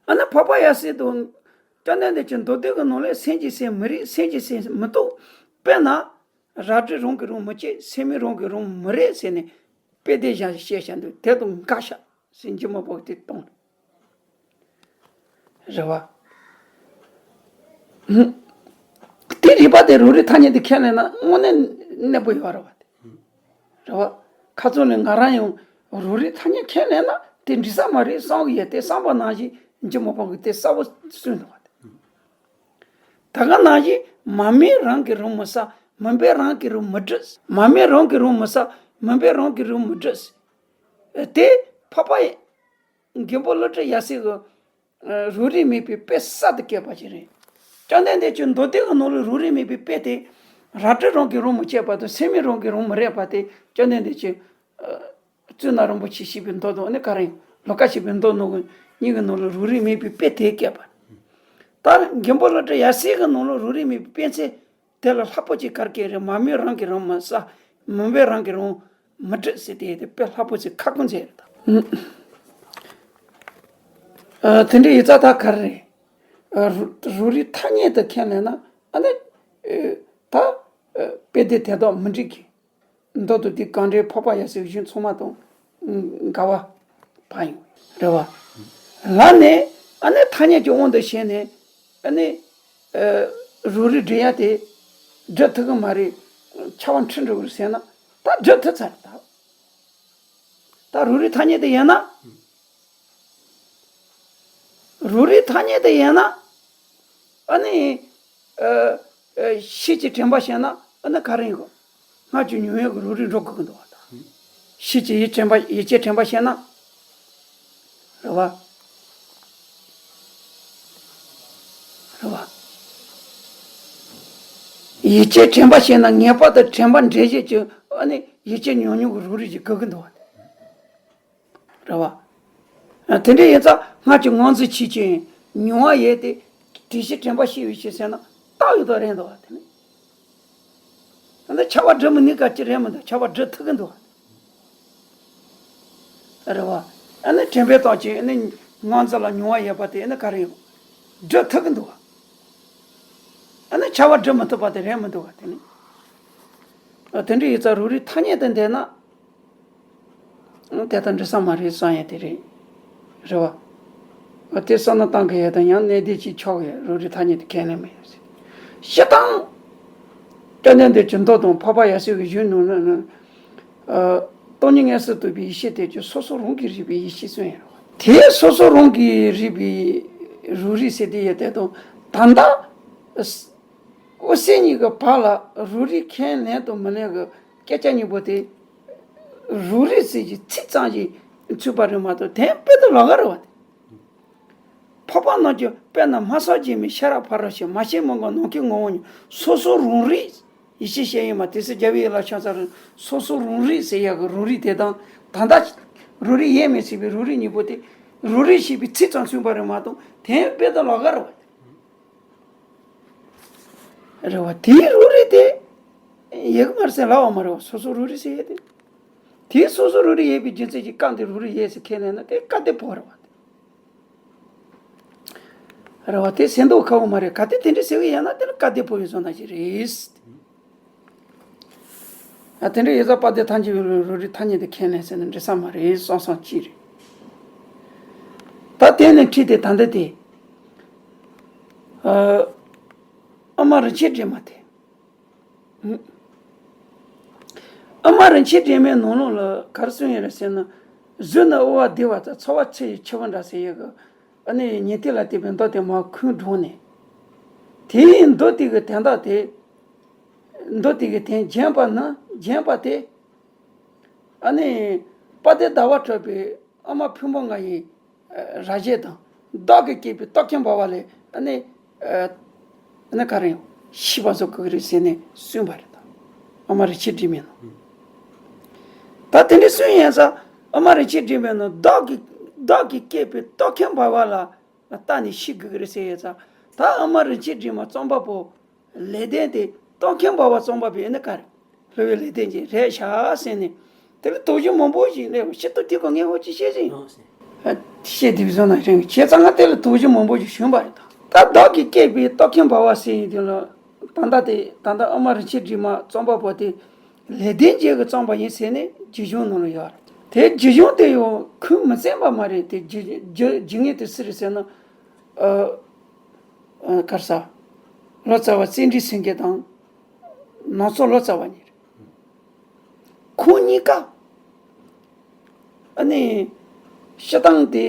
ཨ་ནི་འཕགས་པ་ཡབ་སྲས་དང་། བཅོམ་ལྡན་འདས་ཀྱི་མདོ་སྡེ་གི་ནང་ལས་སེམས་ཀྱིས་སེམས་མི་རིག་སེམས་ཀྱིས་སེམས་མི་རྟོག་དཔེར་ན། རབ་ཏུ་རང་གིས་རང་མི་བྱེད། སེམས་མེད་རང་གིས་རང་མི་རེག་ཟེར་ནས། དཔེ་དེ་བཞག་བཤད་བཞག་འདུག་དེ་དང་འགལ་ཤག་ཟེར་འཇུ་མི་ཕོད་ཀྱིས་དེ་བཏང་། རེད་བ། ཧུམ། དེ་རིགས་པ་དེ་རང་རིག་ཐ་སྙད་དུ་ཁས་ལེན་ན་དངོས་གནས་གནས་པོ་ཡོད་རེད་བ་དེ། རེད་བ། ཁ་ཚོན་ལས་ང་རང་ཡང་རང་རིག་ཐ་སྙད་ཁས་ལེན་ན་དེ་འགྲིག་ས་མ་རེད་བསམ་གི་ཡོད་དེ་བསམ་པ་ནང་བཞིན་འཇུ་མི་ཕོད་ཀྱིས་དེ་གསལ་པོ་གསུངས་འདུག་བ་དེ། ད་ག་ནང་བཞིན་མ་རྨོས་རང་གིས་རང་མི་གསོ། མུན་པས་རང་གིས་རང་མི་སྒྲིབ། མ་རྨོས་རང་གིས་རང་མི་གསོ། མུན་པས་རང་གིས་རང་མི་སྒྲིབ། དེ་འཕགས་པ་མགོན་པོ་ཀླུ་སྒྲུབ་ཡབ་སྲས་ཀྱི་རང་རིག་མེད་པའི་དཔེ་གསར་དུ་བཀོད་པ་ཞིག་རེད། བཅོམ་ལྡན་འདས་ཀྱི་མདོ་སྡེ་གི་ནང་ལ་རང་རིག་མེད་པའི་དཔེ་དེ། རབ་ཏུ་རང་གིས་རང་མི་བྱེད་པ་དང་སེམས་མེད་རང་གིས་རང་མི་རེག་པ་དེ་བཅོམ་ལྡན་འདས་ཀྱི། གཙུག་ན་རིན་པོ་ཆེས་བཤད་པའི་མདོ་དང་ནི་ག་རེ་ཡིན། ལོ་ཀ་བཤད་པའི་མདོ་ནང་གི་གཉིས་ཀྱི་ནང་ལ་རང་རིག་མེད་པའི་དཔེ་དེ་བཀོད་པ། ད་མགོན་པོ་ཀླུ་སྒྲུབ་ཡབ་སྲས་ཀྱི་ནང་ལ་རང་རིག་མེད་པའི་དཔེ་ཚད་དེ་ལ་ལྷག་པོ་ཅིག་ག་རེ་བཀོད་རེད། མ་རྨོས་རང་གིས་རང་མི་གསོ། མུན་པས་རང་གིས་རང་མི་སྒྲིབ་ཟེར་དེ་དེ་དཔེ་ལྷག་པོ་ཅིག་ཁག་པོ་མཛད་རེད་ད། ཨ། དེ་འདྲ་ཡིན་ཙང་ད་ག་རེ་རེད། རུ་རུ་རིགས་ཐ་སྙད་དུ་ཁས་ལེན་ན་ཨ་ནི་ད་དཔེ་དེ་དེ་དག་མི་འགྲིག་གི། མདོར་དུ་དེ་གང་འདྲའི་འཕགས་པ་ཡབ་སྲས་གཞུང་ཚང་མ་དང་འགལ་བ་བ་ཡིན་རེད་བ། ལ་ནས་ཨ་ནི་ཐ་སྙད་ཀྱི་དབང་དུ་བྱས་ནས་ཨ་ནི་རུ་རིགས་སྒྲུབ་ཡ་དེ་སྒྲུབ་ཐུབ་གི་མ་རེད། ཆ་བ་འཁྲུལ་འགྲོ་གི་རེད་ཟེར་ན་ད་སྒྲུབ་ཐུབ་ཚར་རེད་ད། ད་རུ་རིགས་ཐ་སྙད་དུ་ཡིན་ན། རུ་རིགས་ཐ་སྙད་དུ་ཡིན་ན། ཨ་ནི། ཨ། ཨ། ཤེས་བྱའི་དྲན་པ་བཤད་ན་ཨ་ནི་ག་རེ་ཡིན་གོ། སྔར་གྱི་མྱོང་བའི་རུ་རིགས་འགྲོ་དགོས་ཀྱི་འདུག་བ་དང་། ཤེས་བྱའི་ཡིད་དྲན་པ་ཡིད་ཀྱི་དྲན་པ་བཤད་ན། རེད་བ། རེད་བ། ཡིད་ཀྱི་དྲན་པ་བཤད་ན་ངེས་པར་དུ་དྲན་པ་འདྲེས་བྱེད་ཀྱི་ཨ་ནི་ཡིད་ཀྱི་ཉོན་མྱོང་གི་རུ་རིགས་ཀྱི་དགོས་ཀྱི་འདུག་བ། རེད་བ། དེ་འདྲ་ཡིན་ཙང་སྔར་གྱི་ངང་ཚུལ་ཕྱིན་ཅི་མྱོང་བ་ཡོད་དེ། དེ་བཞིན་དྲན་པ་ཤེས་པའི་ཕྱིར་ཟེར་ན་རྟགས་ཡོད་དོ་རེད་འདུག་བ་དེ་ནི། ད་ཆ་བ་སྒྲུབ་མི་ནུས་ག་ཅི་རེད་མི་འདུག་ཆ་བ་སྒྲུབ་ཐུབ་ཀྱི་འདུག་བ། རེད་བ། ཨ་ནི་དྲན་པའི་རྟགས་ཀྱིས་ཨ་ནི་ངང་ཚུལ་ལ་མྱོང་བ་ཡོད་པ་དེ་ཨ་ནི་ག་རེ་ཡོད། སྒྲུབ་ཐུབ་ཀྱི་འདུག་བ། ཨ་ནི་ཆ་བ་སྒྲུབ་མི་ཐུབ་པ་དེ་རེད་མི་འདུག་བ་དེ་ནི། དེ་འདྲ་ཡིན་ཙང་རུ་རིགས་ཐ་སྙད་དུ་འདོད་ན། དེ་ལྟར་འགྲིག་ས་མ་རེད་བསམ་ཡ་དེ་རེད། རེད་བ། དེ་བསམ་བློ་བཏང་གི་ཡོད་དང་ཡང་གནད་དོན་ཅིག་ཆགས་ཡོད། རུ་རིགས་ཐ་སྙད་དུ་ཁས་ལེན་མི་ཡོད་ཟེར། སྤྱིར་བཏང་། སྐལ་ལྡན་འདས་ཀྱི་མདོ་དང་འཕགས་པ་ཡབ་སྲས་ཀྱི་གཞུང་ནང་ན། སྟོང་ཉིད་མངོན་སུམ་རྟོགས་པའི་ཡེ་ཤེས་དེ་ཀྱང་སོ་སོ་རང་གིས་རིག་པའི་ཡེ་ཤེས་གསུངས་ཡོད་རེད་བ། དེ་སོ་སོ་རང་གིས་རིག་པའི་རུ་རིགས་ཟེར་དེ་ཡོད་དེ་དང་ད་ལྟ། འོད་གསལ་གཉིས་ཀྱི་བར་ལ་རུ་རིགས་ཁས་ལེན་དང་མི་ལེན་གྱི་སྐད་ཆ་གཉིས་པོ་དེ། རུ་རིགས་ཟེར་གྱི་ཚིག་ཙམ་ཞིག་མཚུངས་པ་རེད་མ་གཏོགས་དོན་དཔེ་དང་ལོགས་ཀ་རེད་བ། འཕགས་པ་རྣམས་ཀྱི་དཔེར་ན་མ་སངས་རྒྱས་མའི་ཤེས་རབ་ཕ་རོལ་ཕྱིན། མ་སྐྱེས་མ་འགགས་ནམ་མཁའི་ངོ་བོ་ཉིད། སོ་སོ་རང་རིག་ཡེ་ཤེས་བཤད་ཡོད་མ། དེ་ཚོ་རྒྱལ་བའི་ཡིད་ལ་ཕྱག་འཚལ་ལོ། སོ་སོ་རང་རིག་ཟེར་ཡག་གི་རུ་རིགས་དེ་དང་ད་ལྟ་རུ་རིགས་ཡོད་མེད་ཟེར་བའི་རུ་རིགས་གཉིས་པོ་དེ་རུ་རིགས་ཞེས་པའི་ཚིག་ཙམ་མཚུངས་པ་རེད་མ་གཏོགས་དོན་དཔེ་དང་ལོགས་ཀ་རེད་བ། རེད་བ། དེའི་རུ་རིགས་དེ་ཡོད་གི་མ་རེད་ཟེར་ལབ་པ་མ་རེད་བ། སོ་སོ་རུ་རིགས་ཟེར་ཡས་དེ། དེའི་སོ་སོ་རུ་རིགས་ཡོད་པའི་རྒྱུ་མཚན་གྱིས་སྐབས་འདིར་རུ་རིགས་ཡོད་ཟེར་ཁས་ལེན་ན་དེ་སྐབས་དེ་བོ་རེད་བ། རེད་བ། དེ་ཟེར་མདོག་ཁ་པོ་མ་རེད། གལ་ཏེ་དེ་འདྲ་ཟེར་གི་ཡོད་ན་དེ་ལ་སྐབས་དེ་བོ་ཡོད་བཟོ་ན་ཞིག་རེད། ཨ། དེ་འདྲ་ཡོད་ཙང་དཔལ་ལྡན་ཐམས་ཅད་པའི་རུ་རིགས་ཐ་སྙད་དུ་ཁས་ལེན་ཟེར་ན་འགྲིག་ས་མ་རེད་བསམ་བསམ་ཅིག་རེད། ད་དེ་ནས་ཁྲིད་དེ་ད་འདི་དེ། ཨ། ཨ་མ་རིན་ཆེན་སྒྲོལ་མ་དེ། ཨ་མ་རིན་ཆེན་སྒྲོལ་མའི་ནང་ལོགས་ལ་ག་རེ་གསུངས་ཡོད་རེད་ཟེར་ན། གཟུགས་ནི་དབུ་བ་བདེ་བ་དང་། ཚོར་བ་ཆུ་ཡི་ཆུ་བུར་འདྲ་ཟེར་ཡོད་གི། ཨ་ནི་ཉན་ཐོས་ལ་བསྟན་པའི་མདོ་དེ་མར་ཁུངས་དྲངས་ནས། དེའི་མདོ་དེ་གི་དོན་དག་དེ། མདོ་དེ་གི་དོན་བརྒྱན་པ་ནི་བརྒྱན་པ་དེ། ཨ་ནི་དཔལ་ལྡན་ཟླ་བ་གྲགས་པའི་ཨ་མ་ཕུང་པོ་ལྔ་ཡི་རབ་བྱེད་དང་། བདག་གིས་བསྐྱེད་པའི་རྟོག་གེའི་འབར་བ་ལས་ཨ་ནི། ཨ་ནི་ག་རེ་ཡང་ཤེས་པ་བཟོ་དགོས་ཀྱི་རེད་ཟེར་ནས་གསུངས་པ་རེད་ད། ཨ་མ་རིན་ཆེན་སྒྲོལ་མའི་ནང་། ད་དེ་འདྲ་གསུངས་ཡིན་ཙང་ཨ་མ་རིན་ཆེན་སྒྲོལ་མའི་ནང་བདག་གིས་བདག་གིས་བསྐྱེད་པའི་རྟོག་གེའི་འབར་བ་ལ་བལྟས་ནས་ཤེས་དགོས་ཀྱི་རེད་ཟེར་ཡོད་ཙང་། ད་ཨ་མ་རིན་ཆེན་སྒྲོལ་མ་རྩོམ་པ་པོ། ལེགས་ལྡན་དེ་རྟོག་གེའི་འབར་བ་རྩོམ་པ་པོ་ཡིན་ན་ག་རེ། སློབ་དཔོན་ལེགས་ལྡན་གྱིས་རེད་ཤག་ཟེར་ནས། དེ་ལ་དོགས་གཞི་མང་པོ་ཞིག་སླེབས་པ་ཤི་ཏུ་དེ་ག་ངས་ཧོ་ཅི་བཤད་ཟིན། ཨ། བཤད་དེ་བཟོ་ན་རིང་བྱས་ཙང་ང་དེ་ལ་དོགས་གཞི་མང་པོ་ཞིག་བྱུང་བ་རེད་ད། ད་བདག་གིས་བསྐྱེད་པའི་རྟོག་གེའི་འབར་བ་ཟེར་ཡིན་དུས་ལ། ད་ལྟ་དེ་ད་ལྟ་ཨ་མ་རིན་ཆེན་སྒྲོལ་མ་རྩོམ་པ་པོ་དེ་ལེགས་ལྡན་འབྱེད་ཀྱིས་རྩོམ་པ་ཡིན་ཟེར་ནས་རྒྱུད་གཞུང་ནང་ལ་ཡོད་རེད། དེ་རྒྱུད་གཞུང་དེ་ཡང་ཁུངས་མི་བཙན་པ་མ་རེད་དེ། རྒྱུ་རྒྱུ་རྒྱུ་དངོས་དེ་སུ་རེད་ཟེར་ན། ཨ། ཨ། ག་རེ་ཟ། ལོ་ཙཱ་བ་བརྩེ་འདྲིས་སེང་གེ་དང་། ནང་ཚོགས་ལོ་ཙཱ་བ་གཉིས་རེད། ཁོང་གཉིས་ཀ། ཨ་ནི། སྤྱིར་བཏང་དེ།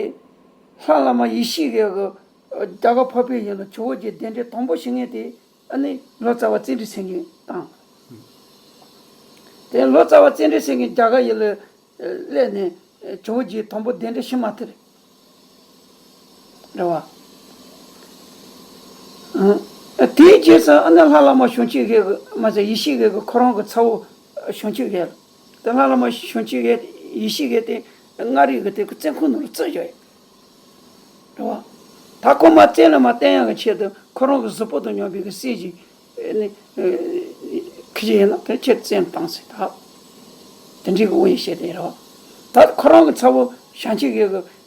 ལྷ་བླ་མ་ཡེ་ཤེས་མགོན་གྱི། རྒྱ་གར་འཕགས་པའི་ཡུལ་ལ་ཇོ་བོ་རྗེ་གདན་འདྲེན་དང་པོ་ཞུ་མཁན་དེ། ཨ་ནི། ལོ་ཙཱ་བ་བརྩེ་འདྲིས་སེང་གེ་དང་། དེ་ལོ་ཙཱ་བ་བརྩེ་འདྲིས་སེང་གེ་རྒྱ་གར་ཡུལ་ལ་སླེབས་ནས་ཇོ་བོ་རྗེ་དང་པོ་གདན་འདྲེན་ཞུ་མ་ཐུབ་རེད། རེད་བ། ཨ། དེའི་རྗེས་སུ་ཨ་ནི་ལྷ་བླ་མ་བྱང་ཆུབ་མགོན་གྱི་མ་ཟད་ཡེ་ཤེས་མགོན་གྱི་ཁོ་རང་གི་ཚ་བོ་བྱང་ཆུབ་མགོན། དེ་ལྷ་བླ་མ་བྱང་ཆུབ་མགོན་ཡེ་ཤེས་མགོན་དེ་མངའ་རིས་ཀྱི་དེ་གི་བཙོན་ཁང་ནང་ལ་བཙུགས་བཞག་ཡོད། རེད་བ། ད་ཁོ་མ་བཙོན་ལ་མ་བསྟན་ཡག་གི་ཆེད་དུ་ཁོ་རང་གི་གཟུགས་པོ་དང་མཉམ་པའི་གི་སྲས་ཀྱི། ཨ་ནི། ཨ། ཁི་ཅི་ཡིན་ན་དེ་ཁྱེད་བཙོན་བཏང་ཟེར་ད། དེ་འདྲའི་གི་དབང་ཡིག་བཤད་དེ་རེད་བ། ད་ཁོ་རང་གི་ཚ་བོ་བྱང་ཆུབ་མགོན་གྱི་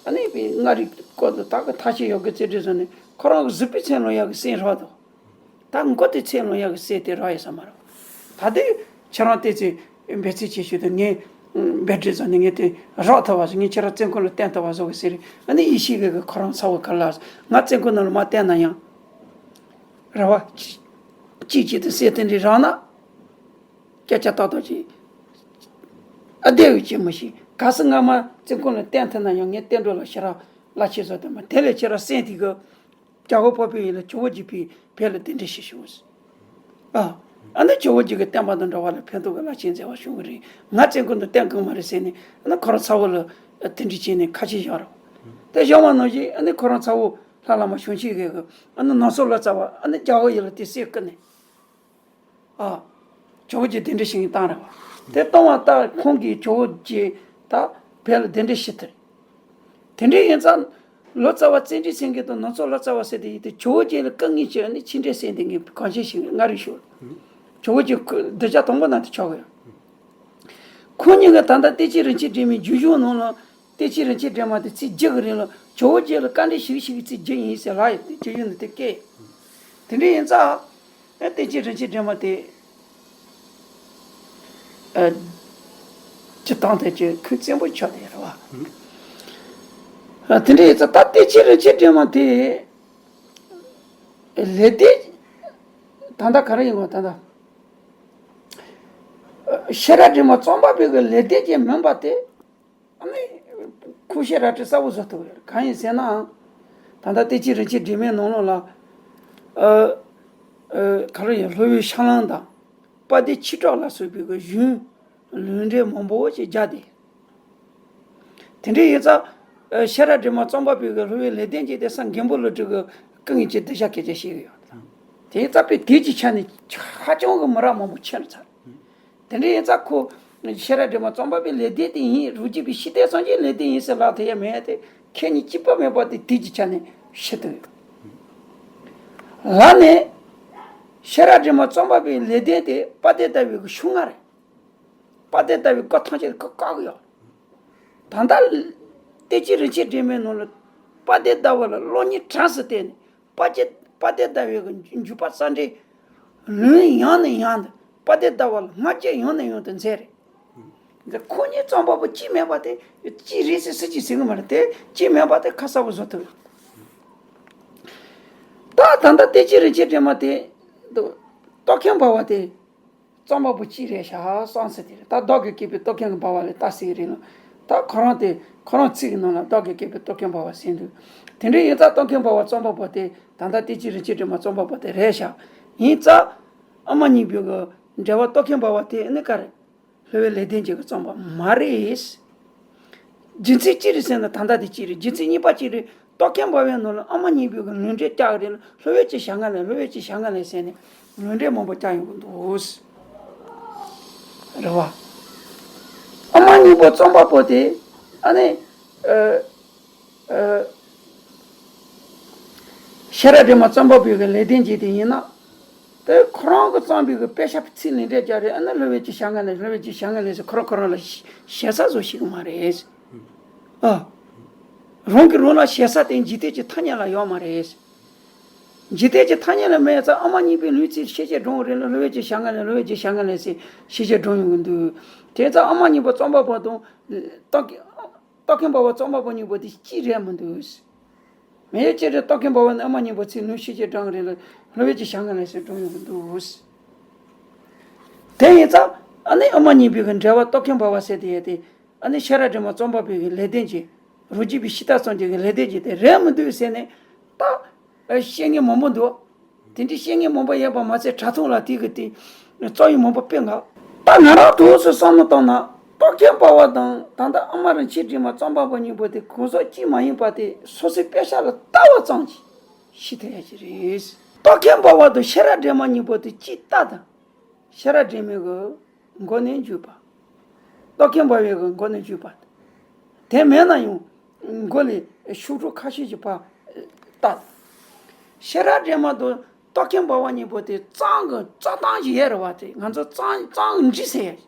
ཨ་ནི་མངའ་རིས་སྐོར་དུ་ད་གི་ཐག་ཆོད་ཡོད་གི་བརྩོན་འགྲུས་བཟོས་ནས་ ཁོ་རང་གི་གཟུགས་པོའི་ཚེ་ལོང་ཡག་གི་སེམས་རག་འདུག་ད་མགོ་དེ་ཚེ་ལོང་ཡག་གི་སེམས་དེ་རག་ཡོད་ས་མ་རེད། ད་དེ་ཁྱེད་རང་བལྟས་ཚེ་འབད་རྩོལ་བྱེད་ཤོག་དང་། ངས་འབད་རྩོལ་བྱས་ནས་ངས་དེ་རག་ཐུབ་པ་བཟོ། ངས་ཁྱེད་རང་བཙོན་ཁང་ལ་བཏོན་ཐུབ་པ་བཟོ་གི་ཟེར། ཨ་ནི་ཡེ་ཤེས་ཀྱིས་ཁོ་རང་ཚ་བོ་ག་ལ་ང་བཙོན་ཁང་ནང་ལ་མ་བཏོན་ན་ཡང་རེད་བ། གཅིག་གཅིག་ཏུ་སེམས་དེ་འདྲ་རག་ན། སྐད་ཆ་ཏག་ཏག་ཅིག་ཨ་བདེ་བའི་ཅིག་མི་ཤེས། གལ་སྲིད་ང་མ་བཙོན་ཁང་ལ་བཏོན་ཐུབ་ན་ཡང་ངས་བསྟན་འགྲོ་ལ་ཤི་ར་ལ་ཆེ་བཟོ་དེ་མ་དེ་ལས་ཁྱེད་རང་སེམས་དེ་གི་རྒྱལ་བ་འཕགས་པའི་ཡུལ་ལ་ཇོ་བོ་རྗེ་ཕེབས། བོད་ལ་གདན་འདྲེན་ཞུས་ཤོག་ཨ། ཨ་ནི་ཇོ་བོ་རྗེ་གི་བསྟན་པ་དང་འགྲོ་བ་ལ་ཕན་ཐོགས་ཀྱི་བླ་ཆེན་མཛད་པ་བྱུང་གི་རེད། ང་བཙོན་ཁང་དུ་བཏོན་དགོས་མ་རེད་ཟེར་ནས། ཨ་ནི་ཁོ་རང་ཚ་བོ་ལ་དེ་འདྲ་བྱས་ནས་ཁ་ཆེ་བཞག་རོགས། དེ་བཞག་པ་ནང་བཞིན་ཨ་ནི་ཁོ་རང་ཚ་བོ་ལྷ་བླ་མ་བྱང་ཆུབ་རྒྱལ་གྱིས་ཨ་ནི་ནང་སོ་ལོ་ཙཱ་བ་ཨ་ནི་རྒྱལ་བ་ཡིད་ལ་དེ་སྲས་བསྐོས་ནས། ཨ། ཇོ་བོ་རྗེ་གདན་འདྲེན་ཞུ་མཁན་བཏང་རེད་བ། དེ་བཏང་བ་ལྟར་ཁོང་གིས་ཇོ་བོ་རྗེ་ད་བོད་ལ་གདན་འདྲེན་ཞུས་ཏེ། དེ་འདྲ་ཡིན་ཙང་། ལོ་ཙཱ་བ་བརྩོན་འགྲུས་སེང་གེ་དང་ནང་སོ་ལོ་ཙཱ་བ་ཟེར་དེ་ཡིན་ཏེ། ཇོ་བོ་རྗེ་ལ་བཀའ་གཉིས་ཀྱི་ཨ་ནི་ཆིག་འགྲིལ་ཟེར་དེ་ངས་གང་ཤེས་ཤིག་སྔ་རེ་ཞུ། ཇོ་བོ་རྗེ་ཁོ་གདུལ་བྱ་དང་པོ་ན་དེ་ཆགས་ཡོད། ཁོང་གཉིས་ཀྱིས་ད་ལྟ་བསྟན་བཅོས་རིན་ཆེན་སྒྲོན་མའི་རྒྱུན་གཞུང་ནང་ལ། བསྟན་བཅོས་རིན་ཆེན་སྒྲོན་མ་དེ་ཚིག་བརྒྱད་ཀྱི་རིང་ལ་ཇོ་བོ་རྗེ་ལ་བཀའ་འདྲི་ཞིག་ཞིག་གི་ཚིག་བརྒྱད་ཡིན་ཟེར་ལ་ཡོད་དེ་རྒྱ་ཡུལ་ནས་དེ་སྐད། དེ་འདྲ་ཡིན་ཙང་། ཨེ་བསྟན་བཅོས་རིན་ཆེན་སྒྲོན་མ་དེ། ཨ། སྤྱིར་བཏང་དེ་ཅིག་ཁུངས་བཙན་པོ་ཆགས་དེ་རེད་བ། ཨ། དེ་འདྲ་ཡིན་ཙང་ད་བསྟན་བཅོས་རིན་ཆེན་སྒྲོན་མ་དེ། ལེགས་ལྡན། ད་ལྟ་ག་རེ་ཡིན་གོ་ད་ལྟ། ཤེས་རབ་སྒྲོན་མ་རྩོམ་པ་པོའི་གི་ལེགས་ལྡན་གྱི་མིན་པ་དེ། ཨ་ནི། ཁོ་ཤེས་རབ་ཀྱི་གསལ་པོ་བཟོ་ཐུབ་ཡོད། གང་ཡིན་ཟེར་ན། ད་ལྟ་བསྟན་བཅོས་རིན་ཆེན་སྒྲོན་མའི་ནང་ལོགས་ལ། ཨ། ཨ། ག་རེ་ཡིན། སློབ་དཔོན་ཤཱཀ་ལན་དང་། དཔལ་ལྡན་ཆོས་གྲགས་ལ་སོགས་པའི་གི་གཞུང་ལུང་འདྲེན་མང་པོ་ཞིག་སྦྱར་ཏེ། དེ་འདྲ་ཡིན་ཙང་། ཨ། ཤེས་རབ་སྒྲོན་མ་རྩོམ་པ་པོའི་གི་སློབ་དཔོན་ལེགས་ལྡན་གྱི་དེ་སངས་རྒྱས་པོ་ལ་འགྲོ་གི་ཀུན་གྱི་གདུལ་བྱ་སྐད་ཆ་བཤད་གི་ཡོད། དེ་ཡིན་ཙང་དཔེ་དེབ་ཀྱི་ཆ་ནས་ཧ་ཅང་གི་མི་རབས་མང་པོ་ཁྱེར་ཚར། དེ་འདྲ་ཡིན་ཙང་ཁོ། ཤེས་རབ་སྒྲོན་མ་རྩོམ་པ་པོའི་ལེགས་ལྡན་དེ་ཡིན། རིགས་རྒྱུད་པའི་ཤེས་ལྡན་སངས་རྒྱས་ལེགས་ལྡན་ཡིན་ཟེར་ལབ་ཐུབ་ཡ་མེད་དེ། ཁྱད་གཉིས་གཅིག་པ་མེད་པ་དེ་དེབ་ཀྱི་ཆ་ནས་ཤེས་ཐུབ་ཡོད། ལར་ནས། ཤེས་རབ་སྒྲོན་མ་རྩོམ་པ་པོའི་ལེགས་ལྡན་དེ་དཔལ་ལྡན་ཟླ་བའི་གི་ཤོག་ལྔ་རེད། དཔལ་ལྡན་ཟླ་བའི་སྐོར་ཐམས་ཅད་ཀྱི་བཀའ་གི་ཡོད། ད་ལྟ། བསྟན་བཅོས་རིན་ཆེན་སྒྲོན་མའི་ནང་ལ། དཔལ་ལྡན་ཟླ་བ་ལ་བློ་སྙིང་བྲམ་ཟེ་བསྟན་ནས། དཔལ་ལྡན་དཔལ་ལྡན་ཟླ་བའི་གི་འཇུག་པ་རྩ་འགྲེལ། ལུང་ཡང་ནས་ཡང་དུ་དཔལ་ལྡན་ཟླ་བ་ལ་སྔ་རྗེས་ཡང་ནས་ཡང་དུ་མཛད་རེད། འདི་ཁོ་གཉིས་རྩོམ་པ་པོ་གཅིག་མེད་པ་དེ། གཅིག་རེད་ཟེར་སུ་གཅིག་ཟེར་གི་མ་རེད་དེ། གཅིག་མེད་པ་དེ་ཁ་གསལ་པོ་བཟོ་ཐུབ། ད་ད་ལྟ་བསྟན་བཅོས་རིན་ཆེན་སྒྲོན་མ་དེ། རྟོགས་ལྡན་འབའ་བ་དེ། རྩོམ་པ་པོ་གཅིག་རེད་ཤག་བསམ་སྲིད་དེ་རེད། ད་བདག་གིས་བཀོད་པའི་རྟོགས་ལྡན་གྱི་འབའ་བ་ལས་ལྟ་སྲིད་ཀྱི་རེད་ལ། ད་ཁོ་རང་དེ་ཁོ་རང་ཚིག་གི་ནང་ལ་བདག་གིས་བཀོད་པའི་རྟོགས་ལྡན་འབའ་བ་ཟེར་འདུག་དེ་འདྲ་ཡིན་ཙང་རྟོགས་ལྡན་འབའ་བ་རྩོམ་པ་པོ་དེ་ད་ལྟ་བསྟན་བཅོས་རིན་ཆེན་སྒྲོན་མ་རྩོམ་པ་པོ་དེ་རེད་ཤག་ཡིན་ཙང་། ཨ་མ་གཉིས་པོའི་གི་འགྲེལ་པ་རྟོགས་ལྡན་འབའ་བ་དེ་ནི་ག་རེ། སློབ་དཔོན་ལེགས་ལྡན་འབྱེད་ཀྱིས་རྩོམ་པ་མ་རེད། རྒྱུ་མཚན་ཅི་རེད་ཟེར་ན་ད་ལྟ་དེ་གཅིག་རེད། རྒྱུ་མཚན་གཉིས་པ་གཅིག་རེད། རྟོགས་ལྡན་འབའ་བའི་ནང་ལ་ཨ་མ་གཉིས་པོའི་གི་ལུང་འདྲེན་རྒྱག་གི་རེད་ལ། སློབ་དཔོན་གྱི་ཞལ་སྔ་ནས། སློབ་དཔོན་གྱི་ཞལ་སྔ་ནས་ཟེར་ནས་ལུང་འདྲེན་མང་པོ་རྒྱག་ཡོང་གི་འདུག་རེད་བ། ཨ་མ་གཉིས་པོ་རྩོམ་པ་པོ་དེ་ཨ་ནི། ཨ། ཨ། ཤེས་རབ་སྒྲོན་མ་རྩོམ་པ་པོའི་གི་ལེགས་ལྡན་འབྱེད་དེ་ཡིན་ན། དེ་ཁོ་རང་གིས་རྩོམ་པའི་གི་དཔེ་ཆ་ཚིག་ལུང་འདྲེན་རྒྱག་རེད། ཨ་ནི་སློབ་དཔོན་གྱི་ཞལ་སྔ་ནས། སློབ་དཔོན་གྱི་ཞལ་སྔ་ནས་ཟེར་ཁོ་རང་ཁོ་རང་ལ་ཞེ་ས་བཟོ་ཤེས་གི་མ་རེད། ཨ། རང་གིས་རང་ལ་ཞེ་ས་དེ་འཇིག་རྟེན་གྱི་ཐ་སྙད་ལ་ཡོད་མ་རེད། འཇིག་རྟེན་གྱི་ཐ་སྙད་ལ་མེད་ཙང་། ཨ་མ་གཉིས་པོའི་ལུང་ཚིག་ཤེས་བྱེད་སྒྲོན་རེད་ལ། སློབ་དཔོན་གྱི་ཞལ་སྔ་ནས། སློབ་དཔོན་གྱི་ཞལ་སྔ་ནས་ཟེར་ཤེས་བྱེད་སྒྲོན་ཡོང་གི་འདུག་དེ་ཙང་ཨ་མ་གཉིས་པོ་རྩོམ་པ་པོ་དང་། རྟོགས། རྟོགས་ལྡན་འབའ་བ་རྩོམ་པ་པོ་གཉིས་པོ་དེ་གཅིག་རེད་མི་འདུག་མི་ཡོད་ཅེས་རེད། རྟོགས་ལྡན་འབའ་བ་ནི་ཨ་མ་གཉིས་པོ་ཚིག་ལུང་ཤེས་བྱེད་སྒྲོན་རེད་ལ། སློབ་དཔོན་གྱི་ཞལ་སྔ་ནས་ཟེར་སྒྲོན་ཡོང་གི་འདུག་དེ་ཡིན་ཙང་། ཨ་ནི་ཨ་མ་གཉིས་པོའི་གི་འགྲེལ་པ་རྟོགས་ལྡན་འབའ་བ་ཟེར་དེ་ཡོད་དེ། ཨ་ནི་ཤེས་རབ་སྒྲོན་མ་རྩོམ་པ་པོའི་གི་ལེགས་ལྡན་འབྱེད། རིགས་རྒྱུད་པའི་ཤེས་རྟོགས་ཙམ་གྱི་གི་ལེགས་ལྡན་འབྱེད་དེ་རེད་མི་འདུག་ཟེར་ནས་ད། ཨ། བཤད་མཁན་མང་པོ་འདུག་དེ་འདྲའི་བཤད་མཁན་མང་པོ་ཡོད་པ་མ་ཚད། དྲ་ཐོག་ལ་དེ་གི་དེ་རྩོམ་ཡིག་མང་པོ་སྤེལ་འགག་ད་ང་རང་དུས་སུ་བསམ་བློ་བཏང་ན། རྟོགས་ལྡན་འབའ་བ་དང་ད་ལྟ་ཨ་མ་རིན་ཆེན་སྒྲོན་མ་རྩོམ་པ་པོ་གཉིས་པོ་དེ་གང་ཟག་གཅིག་མ་ཡིན་པ་དེ་སོ་སོའི་དཔེ་ཆ་ལ་ལྟ་བ་ཙམ་གྱིས་ཤེས་ཐུབ་ཡ་ཞིག་རེད། རྟོགས་ལྡན་འབའ་བ་དང་ཤེས་རབ་སྒྲོན་མ་གཉིས་པོ་དེ་གཅིག་ལྟ་དང་། ཤེས་རབ་སྒྲོན་མའི་གི་མགོ་ནས་མཇུག་བར། རྟོགས་ལྡན་འབའ་བའི་གི་མགོ་ནས་མཇུག་བར། དེ་མེད་ན་ཡང་མགོ་ལས་གཤོག་སྒྲོ་ཁ་ཤས་ཀྱི་བར་བལྟ། ཤེས་རབ་སྒྲོན་མ་དང་རྟོགས་ལྡན་འབའ་བ་གཉིས་པོ་དེ་རྩོམ་གི་རྩོམ་སྟངས་ཤིག་ཡོད་རེད་བ། དེ་ང་ཚོ་རྩོམ་རྩོམ་གི་འབྲི་ཟེར་ཡ།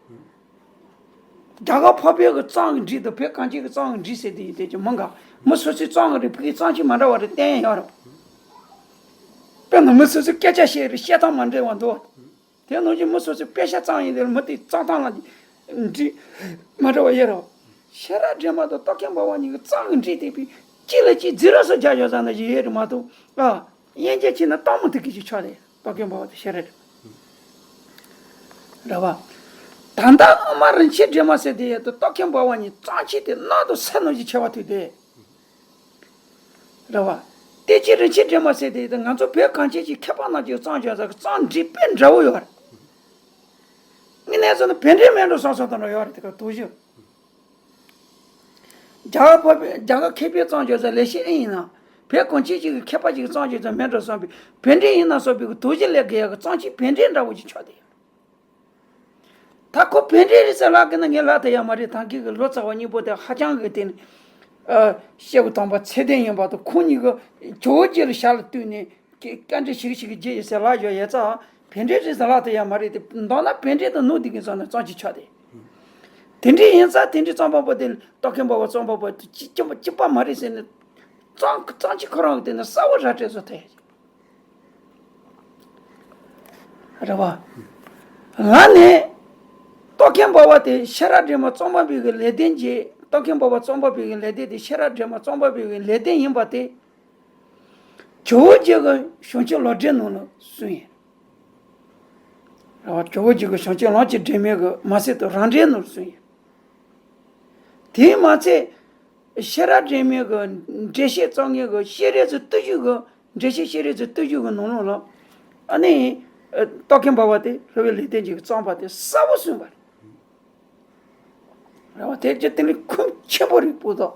རྒྱ་གར་འཕགས་པའི་གི་རྩོམ་གི་འབྲི་དང་བོད་གངས་ཅན་གི་རྩོམ་གི་འབྲི་ཟེར་དེ་ཡིན་དེ་ཀྱང་མི་འགའ། མི་སོ་སོའི་རྩོམ་གི་རིགས་ཕ་གིའི་རྩོམ་ཆས་མ་འདྲ་བ་རེ་བསྟན་ཡ་ཡོད་རེད། དཔེར་ན་མི་སོ་སོའི་སྐད་ཆ་བཤད་རེད། བཤད་སྟངས་མ་འདྲ་བ་འདུག་དེ་ནང་བཞིན་མི་སོ་སོའི་དཔེ་ཆ་བཙལ་ཡིན་དེ་མི་དེ་བཙལ་སྟངས་ལ་འདི་མ་འདྲ་བ་ཡོད་རེད། ཤེས་རབ་སྒྲོན་མ་དང་རྟོག་གེ་འབར་བ་གཉིས་ཀྱི་བཙལ་གི་འདྲེས་དེ་བས་གཅིག་ལ་གཅིག་རྫིག་ར་སོ་རྒྱག་ཡོད་ས་འདྲ་ཞིག་ཡོད་རེད་མ་གཏོགས། ཨ། དབྱེ་འབྱེད་བྱས་ན་སྟག་མོ་དེ་གི་ཅིག་ཆགས་རེད། རྟོག་གེ་འབར་བ་དང་ཤེས་རབ་སྒྲོན་མ། རེད་བ། ད་ལྟ་ཨ་མ་རིན་ཆེན་སྒྲོན་མ་ཟེར་དེ་ཡོད་དོ། རྟོག་གེ་འབར་བ་གཉིས་བཙལ་བྱེད་དེ་གནག་དང་སེར་ནང་བཞིན་ཁྱད་པར་ཐུག་དེ། རེད་བ། བསྟན་འཛིན་རིན་ཆེན་སྒྲོན་མ་ཟེར་དེ་ཡོད་དོ། ང་ཚོ་བོད་གངས་ཅན་གྱི་མཁས་པ་རྣམས་ཀྱིས་བཙལ་བྱས་ས་གི་བཙལ་འདྲེས་དཔེ་འདྲ་བོ་ཡོད་རེད། དངོས་གནས་སོང་ན་བོད་འདྲེས་མེད་འགྲོ་བསམ་བསམ་དང་འདྲ་ཡོད་རེད། དེ་ག་དོགས་གཞི། རྒྱ་གར་བོད་པའི་རྒྱ་གར་མཁས་པའི་བཙལ་བྱས་ས་ལེགས་བཤད་ཨེ་ཡིན་ན། བོད་གངས་ཅན་གྱི་མཁས་པ་ཅིག་བཙལ་བྱས་ས་མེད་འགྲོ་བསམ་པའི་བོད་འདྲེས་ཡིན་ན་བསམ་པའི་གི་དོགས་གཞི་སླེབས་དགོས་ཡག་གི་བཙལ་བྱེད་བོད་འདྲེས་འདྲ་བོ་ཅིག་ཆགས་བསྡད་ཡོད། ད་ཁོ་བོད་འདྲེས་རེད་ཟེར་ལབ་གི་ན་ངས་ལབ་ཐུབ་ཡག་མ་རེད། ད་གིན་གི་ལོ་ཙཱ་བ་གཉིས་པོ་དེ་ཧ་ཅང་གི་དེ་ནི། ཨ། སྐྱེས་བུ་དམ་པ་ཚད་ལྡན་ཡིན་པ་དང་། ཁོང་གཉིས་ཀྱིས་ཇོ་བོ་རྗེ་ལ་ཞབས་ལ་གཏུགས་ནས་ཀྱི་བཀའ་འདྲི་ཞིག་ཞིག་བརྗོད་ཡོད་ཟེར་ལབ་ཡོད་ཡོད་ཙང་། བོད་འདྲེས་རེད་ཟེར་ལབ་ཐུབ་ཡག་མ་རེད་དེ། མདོར་ན་བོད་འདྲེས་དང་ནོར་འདི་གི་ཚོ་ནས་བཙལ་བྱེད་ཆགས་དེ། དེ་འདྲས་ཡིན་ཙང་དེ་འདྲས་རྩོམ་པ་པོ་དེ། རྟོག་གེ་འབར་བ་རྩོམ་པ་པོ་དེ་གཅིག་གཅིག་པ་མ་རེད་ཟེར་ནས། བཙལ་བྱེད་ཁོ་རང་གི་དེ་ནི་གསལ་བོ་ར་སྤྲད་བཟོ་ཐུབ་ཡག་རེད་བ། ལར་ནས་རྟོག་གེ་འབར་བ་དེ་ཤེས་རབ་སྒྲོན་མ་རྩོམ་པ་པོའི་གི་ལེགས་ལྡན་གྱི། རྟོག་གེ་འབར་བ་རྩོམ་པ་པོའི་གི་ལེགས་ལྡན་དེ་ཤེས་རབ་སྒྲོན་མ་རྩོམ་པ་པོའི་གི་ལེགས་ལྡན་ཡིན་པ་དེ། ཇོ་བོ་རྗེ་གི་བྱང་ཆུབ་ལམ་འབྲས་ནང་ལ་གསུངས་ཡོད། རེད་བ། ཇོ་བོ་རྗེ་གི་བྱང་ཆུབ་ལམ་གྱི་འབྲས་མེད་གི་མ་ཚད་དུ་རང་འགྲེལ་ནང་ལ་གསུངས་ཡོད། དེས་མ་ཚད། ཤེས་རབ་སྒྲོན་མའི་གི་འགྲེལ་བཤད་རྩོམ་མཁན་གི་སྤྱན་རས་གཟིགས་བརྟུལ་ཞུགས་གི། འགྲེལ་བཤད་སྤྱན་རས་གཟིགས་བརྟུལ་ཞུགས་གི་ནང་ལོགས་ལ། ཨ་ནི། རྟོག་གེ་འབར་བ་དེ་སློབ་དཔོན་ལེགས་ལྡན་གྱིས་རྩོམ་པ་དེ་གསལ་བོ་གསུངས་པ་རེད། རེད་བ། དེ་ཅི་དེ་ལས་ཁུངས་ཆེན་པོ་རེད་པོ་ཏོ།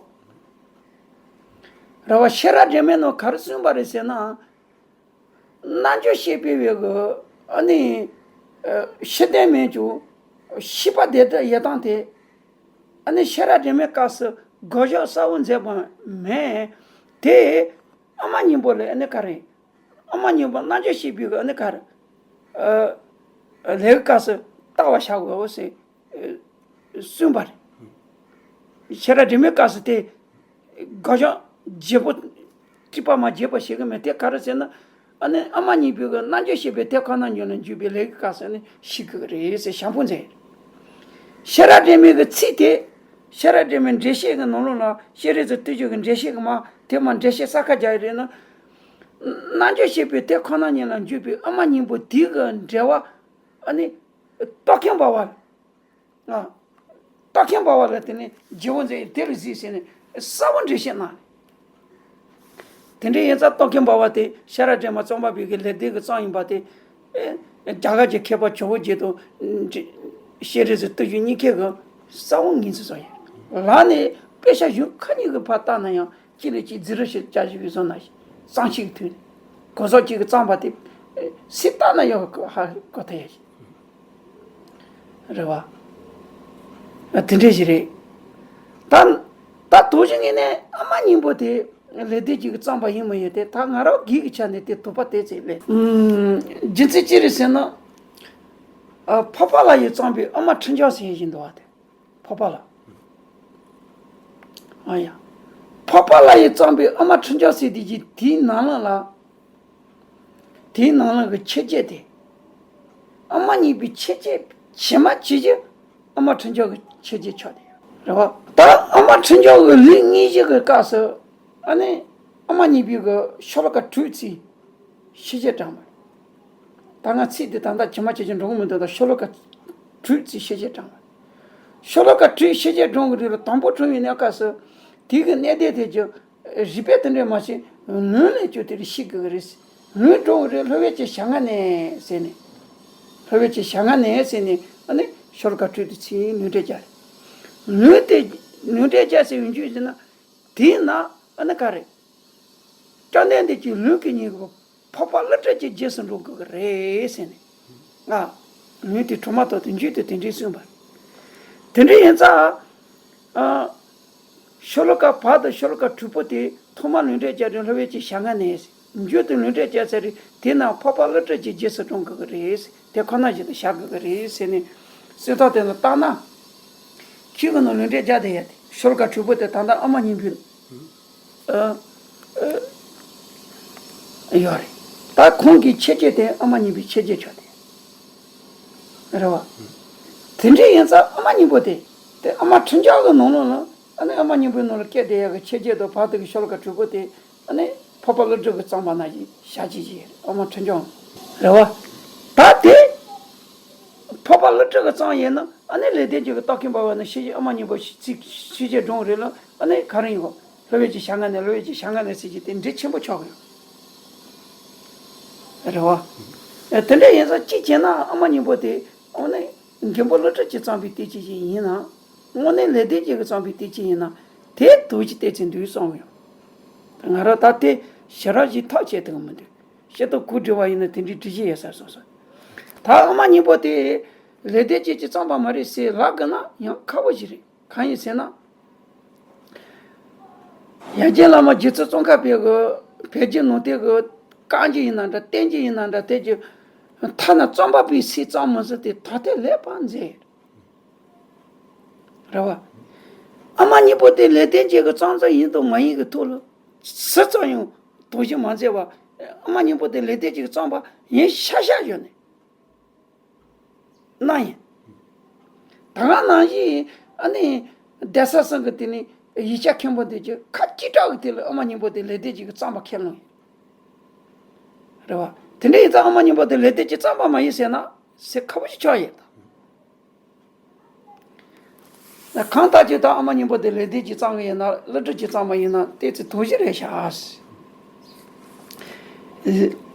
རེད་བ། ཤེས་རབ་སྒྲོན་མའི་ནང་ག་རེ་གསུངས་པ་རེད་ཟེར་ན། རྣལ་འབྱོར་སྤྱོད་པའི་བའི་གི། ཨ་ནི། ཨ། ཤེས་ལྡན་མིན་ཀྱང་ཤེས་པ་དེ་འདྲ་ཡོད་སྟངས་དེ། ཨ་ནི་ཤེས་རབ་སྒྲོན་མའི་སྐབས་སུ་དགག་བཞག་གསལ་བོ་མཛད་པ་མེད། དེ་ཨ་མ་སྙིང་པོ་ལ་ཨ་ནི་ག་རེ། ཨ་མ་སྙིང་པོ་རྣལ་འབྱོར་སྤྱོད་པའི་གི་ཨ་ནི་ག་རེ། ཨ། ལས་ཀྱི་སྐབས་སུ་བལྟ་བར་བྱ་དགོས་ཟེར། གསུངས་པ་རེད། ཤེས་རབ་སྒྲོན་མའི་སྐབས་སུ་དེ་དགག་བཞག་རྒྱས་པོ། རྩིས་པ་མ་རྒྱས་པ་བྱེད་ཀྱི་མེད། དེ་ག་རེ་ཟེར་ན། ཨ་ནི་ཨ་མ་སྙིང་པོ་གི་རྣལ་འབྱོར་སྤྱོད་པའི་དེ་ཁོ་ན་ཉིད་ལ་འཇུག་པའི་ལས་ཀྱི་སྐབས་སུ་ནི་ཤེས་དགོས་ཀྱི་རེད་ཟེར་བྱང་བུ་མཛད། ཤེས་རབ་སྒྲོན་མའི་གི་ཚིག་དེ། ཤེས་རབ་སྒྲོན་མའི་འགྲེལ་བཤད་ཀྱི་ནང་ལོགས་ལ། སྤྱན་རས་གཟིགས་བརྟུལ་ཞུགས་ཀྱི་འགྲེལ་བཤད་ཀྱི་མ་དེ་མ་འགྲེལ་བཤད་གསལ་ཁ་རྒྱག་ཡི་རེད་ན། རྣལ་འབྱོར་སྤྱོད་པའི་དེ་ཁོ་ན་ཉིད་ལ་འཇུག་པའི་ཨ་མ་སྙིང་པོ་དེ་གི་འགྲེལ་བ། ཨ་ནི། རྟོག་གེ་འབར་བ། ཨ། རྟོག་གེ་འབར་བ་ལ་དེ་ནི་རྒྱས་པོ་མཛད། དེ་རུ་གཟིགས་ཟེར་ནས་གསལ་བོ་འགྲེལ་བཤད་གནང་། དེ་འདྲ་ཡིན་ཙང་རྟོག་གེ་འབར་བ་དེ་ཤེས་རབ་སྒྲོན་མ་རྩོམ་པ་པོའི་གི་ལེགས་ལྡན་གྱིས་རྩོམ་ཡིན་པ་དེ། ཨེ། རྒྱ་གར་གྱི་མཁས་པ་ཇོ་བོ་རྗེ་དང་། སྤྱན་རས་གཟིགས་བརྟུལ་ཞུགས་གཉིས་ཀས་གི་གསལ་བོ་ངོས་འཛིན་བཟོ་ཡིན། ལར་ནས་དཔེ་ཆ་གཞུང་ཁ་ཉིན་གི་ཕར་བལྟས་ན་ཡང་གཅིག་ལས་གཅིག་རྫིག་རུ་ཞིག་བྱ་ཞིག་བཟོ་ན་ཞིག་གཙང་ཞིག་མཐུན། གོ་ས་གཅིག་གི་རྩོམ་པ་དེ་སུས་བལྟས་ན་ཡང་ཧ་གོ་ཐུབ་ཡ་ཞིག་རེད་བ། དེ་འདྲ་ཞིག་རེད། ད། ད་དོགས་གཞི་ངོས་ནས་ཨ་མ་སྙིང་པོ་དེ་ལེགས་ལྡན་གྱིས་རྩོམ་པ་ཡིན་མི་ཡིན་དེ། ད་ང་རང་སྒེར་གྱི་ཆ་ནས་དེ་དོགས་པ་དེ་ཙམ་སླེབས། ཨུམ། རྒྱུ་མཚན་ཅི་རེད་ཟེར་ན། ཨ། འཕགས་པ་ལྷ་ཡིས་རྩོམ་པའི་ཨ་མ་ཁྲི་འཇམ་ཟེར་བཞིན་འདུག་བ་དེ། འཕགས་པ་ལྷ། ཨ་ཡ། འཕགས་པ་ལྷ་ཡིས་རྩོམ་པའི་ཨ་མ་ཁྲི་འཇམ་ཟེར་དེ་གི་དེའི་ནང་ལོགས་ལ། དེའི་ནང་ལོགས་ཀྱི་ཁྱད་ཆོས་དེ། ཨ་མ་སྙིང་པོའི་ཁྱད་ཆོས་ཇི་མ་ཇི་བཞིན་ཨ་མ་ཁྲི་འཇམ་གྱི་ཁྱད་ཆོས་ཆགས་ཏེ་ཡོད་རེད་བ། ད་ཨ་མ་ཁྲི་འཇམ་གྱི་ལུས་དངོས་གཞི་གི་སྐབས་སུ། ཨ་ནི་ཨ་མ་སྙིང་པོའི་གི་ཤོ་ལོ་ཀ་དྲུག་ཙམ་ཤེས་བྱ་དྲངས་པ་རེད། ད་ང་ཚིག་དེ་ད་ལྟ་ཇི་མ་ཇི་བཞིན་འགྲོ་གི་མི་འདུག་ད་ཤོ་ལོ་ཀ་དྲུག་ཙམ་ཤེས་བྱ་དྲངས་པ་རེད། ཤོ་ལོ་ཀ་དྲུག་ཤེས་བྱ་དྲངས་གི་རིང་ལ་དང་པོ་དྲངས་པའི་གནས་སྐབས་སུ། དེ་གི་གནད་དོན་དེ་ཀྱང་རིགས་པས་དེ་འདྲ་མ་ཤེས། ལུང་ལས་ཀྱང་དེ་འདྲ་ཤེས་དགོས་ཀྱི་རེད། ལུང་དྲངས་རེད། ལྷོ་བོད་ཀྱི་ཞལ་སྔ་ནས་ཟེར་ནས། ལྷོ་བོད་ཀྱི་ཞལ་སྔ་ནས་ཟེར་ནས་ཨ་ནི་ཤོ་ལོ་ཀ་དྲུག་དེ་ཚིག་ལུང་འདྲེན་རྒྱག་རེད། ལུང་དེ་ལུང་འདྲེན་རྒྱག་ཟེར་བའི་རྒྱུ་ཟེར་ན། དེས་ན་ཨ་ནི་ག་རེ། བཅོམ་ལྡན་འདས་ཀྱིས་ལུང་གི་སྙིང་པོ་འཕགས་པ་ཀླུ་སྒྲུབ་ཀྱི་རྗེས་སུ་འགྲོ་དགོས་ཀྱི་རེད་ཟེར་ནས། ང་ལུང་དེ་འཕྲོ་མ་ཐོག་ཏུ་མཇུག་ཏུ་དེ་འདྲའི་གསུངས་པ་རེད། དེ་འདྲ་ཡིན་ཙང་། ཨ། ཤོ་ལོ་ཀ་བར་དུ་ཤོ་ལོ་ཀ་དྲུག་པོ་དེ་ཐོག་མར་ལུང་འདྲེན་རྒྱག་རིང་ལྷོ་བོད་ཀྱི་ཞལ་སྔ་ནས། མཇུག་ཏུ་ལུང་འདྲེན་རྒྱག་ཚར་རིང་དེས་ན་འཕགས་པ་ཀླུ་སྒྲུབ་ཀྱི་རྗེས་སུ་འགྲོ་དགོས་ཀྱི་རེད། དེ་ཁོ་ན་བཞིན་དུ་བཞག་དགོས་ཀྱི་རེད་ཟེར་ནས། གསུང་སྟངས་དེ་ནི་བལྟས་ན། ཁྱེད་ཀྱི་ནང་ལུང་འདྲེན་རྒྱག་བསྡད་ཡ་དེ་ཤོ་ལོ་ཀ་དྲུག་པོ་དེ་ད་ལྟ་ཨ་མ་སྙིང་པོའི། ཨ། ཨ། ཡོད་རེད། ད་ ད་ཁོང་གི་མཆོད་བརྗོད་དེ་ཨ་མ་སྙིང་པོའི་མཆོད་བརྗོད་ཆགས་ཏེ། རེད་བ། དེ་འདྲ་ཡིན་ཙང་ཨ་མ་སྙིང་པོ་དེ། དེ་ཨ་མ་ཁྲི་འཇམ་གི་ནང་ལོགས་ལ། ཨ་ནི་ཨ་མ་སྙིང་པོའི་ནང་ལ་བཀལ་བསྡད་ཡག་གི་མཆོད་བརྗོད་དང་བར་དུ་གི་ཤོ་ལོ་ཀ་དྲུག་པོ་དེ། ཨ་ནི་འཕགས་པ་ཀླུ་སྒྲུབ་ཀྱིས་བརྩམས་པ་ནང་བཞིན་བཞག་ཅིག་ཅིག་ཨ་མ་ཁྲི་འཇམ། རེད་བ། ད་དེ། འཕགས་པ་ཀླུ་སྒྲུབ་ཀྱིས་བརྩམས་ཡིན་ན། ཨ་ནི་ལེགས་ལྡན་འབྱེད་ཀྱི་རྟགས་མཁན་པ་བ་ནི་ཤེས་བྱའི་ཨ་མ་སྙིང་པོ་ཚིག་ཤེས་བྱའི་སྒྲུང་རེད་ལ། ཨ་ནི་ག་རེ་ཡིན་གོ། སློབ་དཔོན་གྱི་ཞལ་སྔ་ནས། སློབ་དཔོན་གྱི་ཞལ་སྔ་ནས་ཟེར་གྱི་དེ་འགྲེལ་ཆེན་པོ་ཆགས་ཀྱི་ཡོད། རེད་བ། ཨ། དེ་འདྲ་ཡིན་ཙང་གཅིག་བྱས་ན་ཨ་མ་སྙིང་པོ་དེ་དངོས་གནས་མགོན་པོ་ཀླུ་སྒྲུབ་ཀྱིས་བརྩམས་པའི་བསྟན་བཅོས་ཅིག་ཡིན་ན། དངོས་གནས་ལེགས་ལྡན་འབྱེད་ཀྱིས་བརྩམས་པའི་བསྟན་བཅོས་ཡིན་ན། དེ་དུས་ཀྱི་བལྟས་ཚེ་འདུག་བསམ་ཡོང་། ང་རང་ད་དེ་ཞེ་དྲག་ཞིག་ཐག་བཅད་ཐུབ་ཀྱི་མི་འདུག། ཤེས་རྟོགས་གུ་བསྒྲིལ་བ་ཡིན་ན་དེ་འདྲའི་འགྲེལ་བཤད་ཡོད་ས་སོང་ས། ད་ཨ་མ་སྙིང་པོ་དེ་ལེགས་ལྡན་འབྱེད་ཀྱིས་བརྩམས་པ་མ་རེད་ཟེར་ལབ་དགོས་ན་ཡང་ཁག་པོ་ཞིག་རེད། གང་ཡིན་ཟེར་ན། ཡར་རྒྱས་བླ་མ་རྗེ་བཙུན་ཙོང་ཁ་པའི་གི་བོད་བརྒྱུད་ནང་བསྟན་གི་བཀའ་འགྱུར་ཡིན་ན་འདྲ། བསྟན་འགྱུར་ཡིན་ན་འདྲ། དེ་གི་ཐ་ན་རྩོམ་པ་པོའི་སྲིད་གཙང་མ་ཟེར་དེ་ད་ལྟའི་ལེགས་པར་མཛད། རེད་བ། ཨ་མ་སྙིང་པོ་དེ་ལེགས་ལྡན་འབྱེད་ཀྱིས་བརྩམས་ས་ཡིན་དང་མ་ཡིན་གྱི་ཐོག་ལ་སུ་ཙམ་ཡང་དོགས་གཞི་མ་མཛད་པ། ཨ་མ་སྙིང་པོ་དེ་ལེགས་ལྡན་འབྱེད་ཀྱིས་བརྩམས་པ་ཡིན་ཤག་ཤག་བརྗོད་ནས་གནང་ཡིན། ད་ག་ནང་བཞིན་ཨ་ནི་གདན་ས་གསུམ་གྱི་དེ་ནི་ཡིག་ཆ་མཁན་པོ་དེ་ཚོས་ཁ་གཅིག་གྲགས་ཀྱིས་དེ་ལ་ཨ་མ་སྙིང་པོ་དེ་ལེགས་ལྡན་འབྱེད་ཀྱིས་བརྩམས་པ་ཁས་ལེན་ཡིན། རེད་བ། དེ་འདྲ་ཡིན་ཙང་ཨ་མ་སྙིང་པོ་དེ་ལེགས་ལྡན་འབྱེད་ཀྱིས་བརྩམས་པ་མ་ཡིན་ཟེར་ན་ཟེར་ཁག་པོ་ཞིག་ཆགས་ཡོད་ད། གང་ལྟར་ཀྱང་ད་ཨ་མ་སྙིང་པོ་དེ་ལེགས་ལྡན་འབྱེད་ཀྱིས་བརྩམས་ཀྱི་ཡིན་ན། ཀླུ་སྒྲུབ་ཀྱིས་བརྩམས་པ་ཡིན་ན་བལྟས་ཚེ་དོགས་གཞི་རེད་ཤག། རྟགས་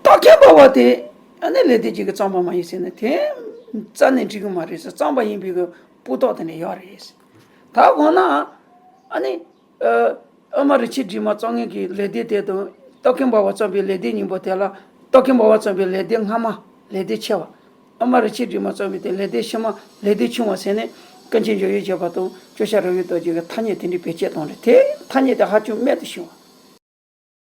མཁན་པ་བ་དེ་ཨ་ནི་ལེགས་ལྡན་འབྱེད་ཀྱིས་བརྩམས་པ་མ་ཡིན་ཟེར་ན་དེ་རྩ་ནས་འགྲིག་གི་མ་རེད་ཟེར། བརྩམས་པ་ཡིན་པའི་གི་སྤུ་རྟགས་དེ་ནི་ཡོད་རེད་ཟེར། ད་འོ་ན་ཨ་ནི། ཨ། ཨ་མ་རིན་ཆེན་སྒྲོལ་མ་བརྩམས་མཁན་གྱི་ལེགས་ལྡན་དེ་དང་རྟགས་མཁན་པ་བ་བརྩམས་པའི་ལེགས་ལྡན་སྙིང་པོ་དེ་ལ། རྟགས་མཁན་པ་བ་བརྩམས་པའི་ལེགས་ལྡན་སྔ་མ། ལེགས་ལྡན་ཆེ་བ། ཨ་མ་རིན་ཆེན་སྒྲོལ་མ་བརྩམས་པའི་དེ་ལེགས་ལྡན་ཕྱི་མ། ལེགས་ལྡན་ཆུང་བ་ཟེར་ནས་ཀུན་མཁྱེན་འཇམ་དབྱངས་བཞད་པ་དང་ཅོག་བཞག་རབ་ཡངས་རྡོ་རྗེ་གི་ཐ་སྙད་དེ་འདྲའི་བེད་སྤྱད་བཏང་རེད། དེ་ཐ་སྙད་དེ་ཧ་ཅང་རྨད་དུ་བྱུང་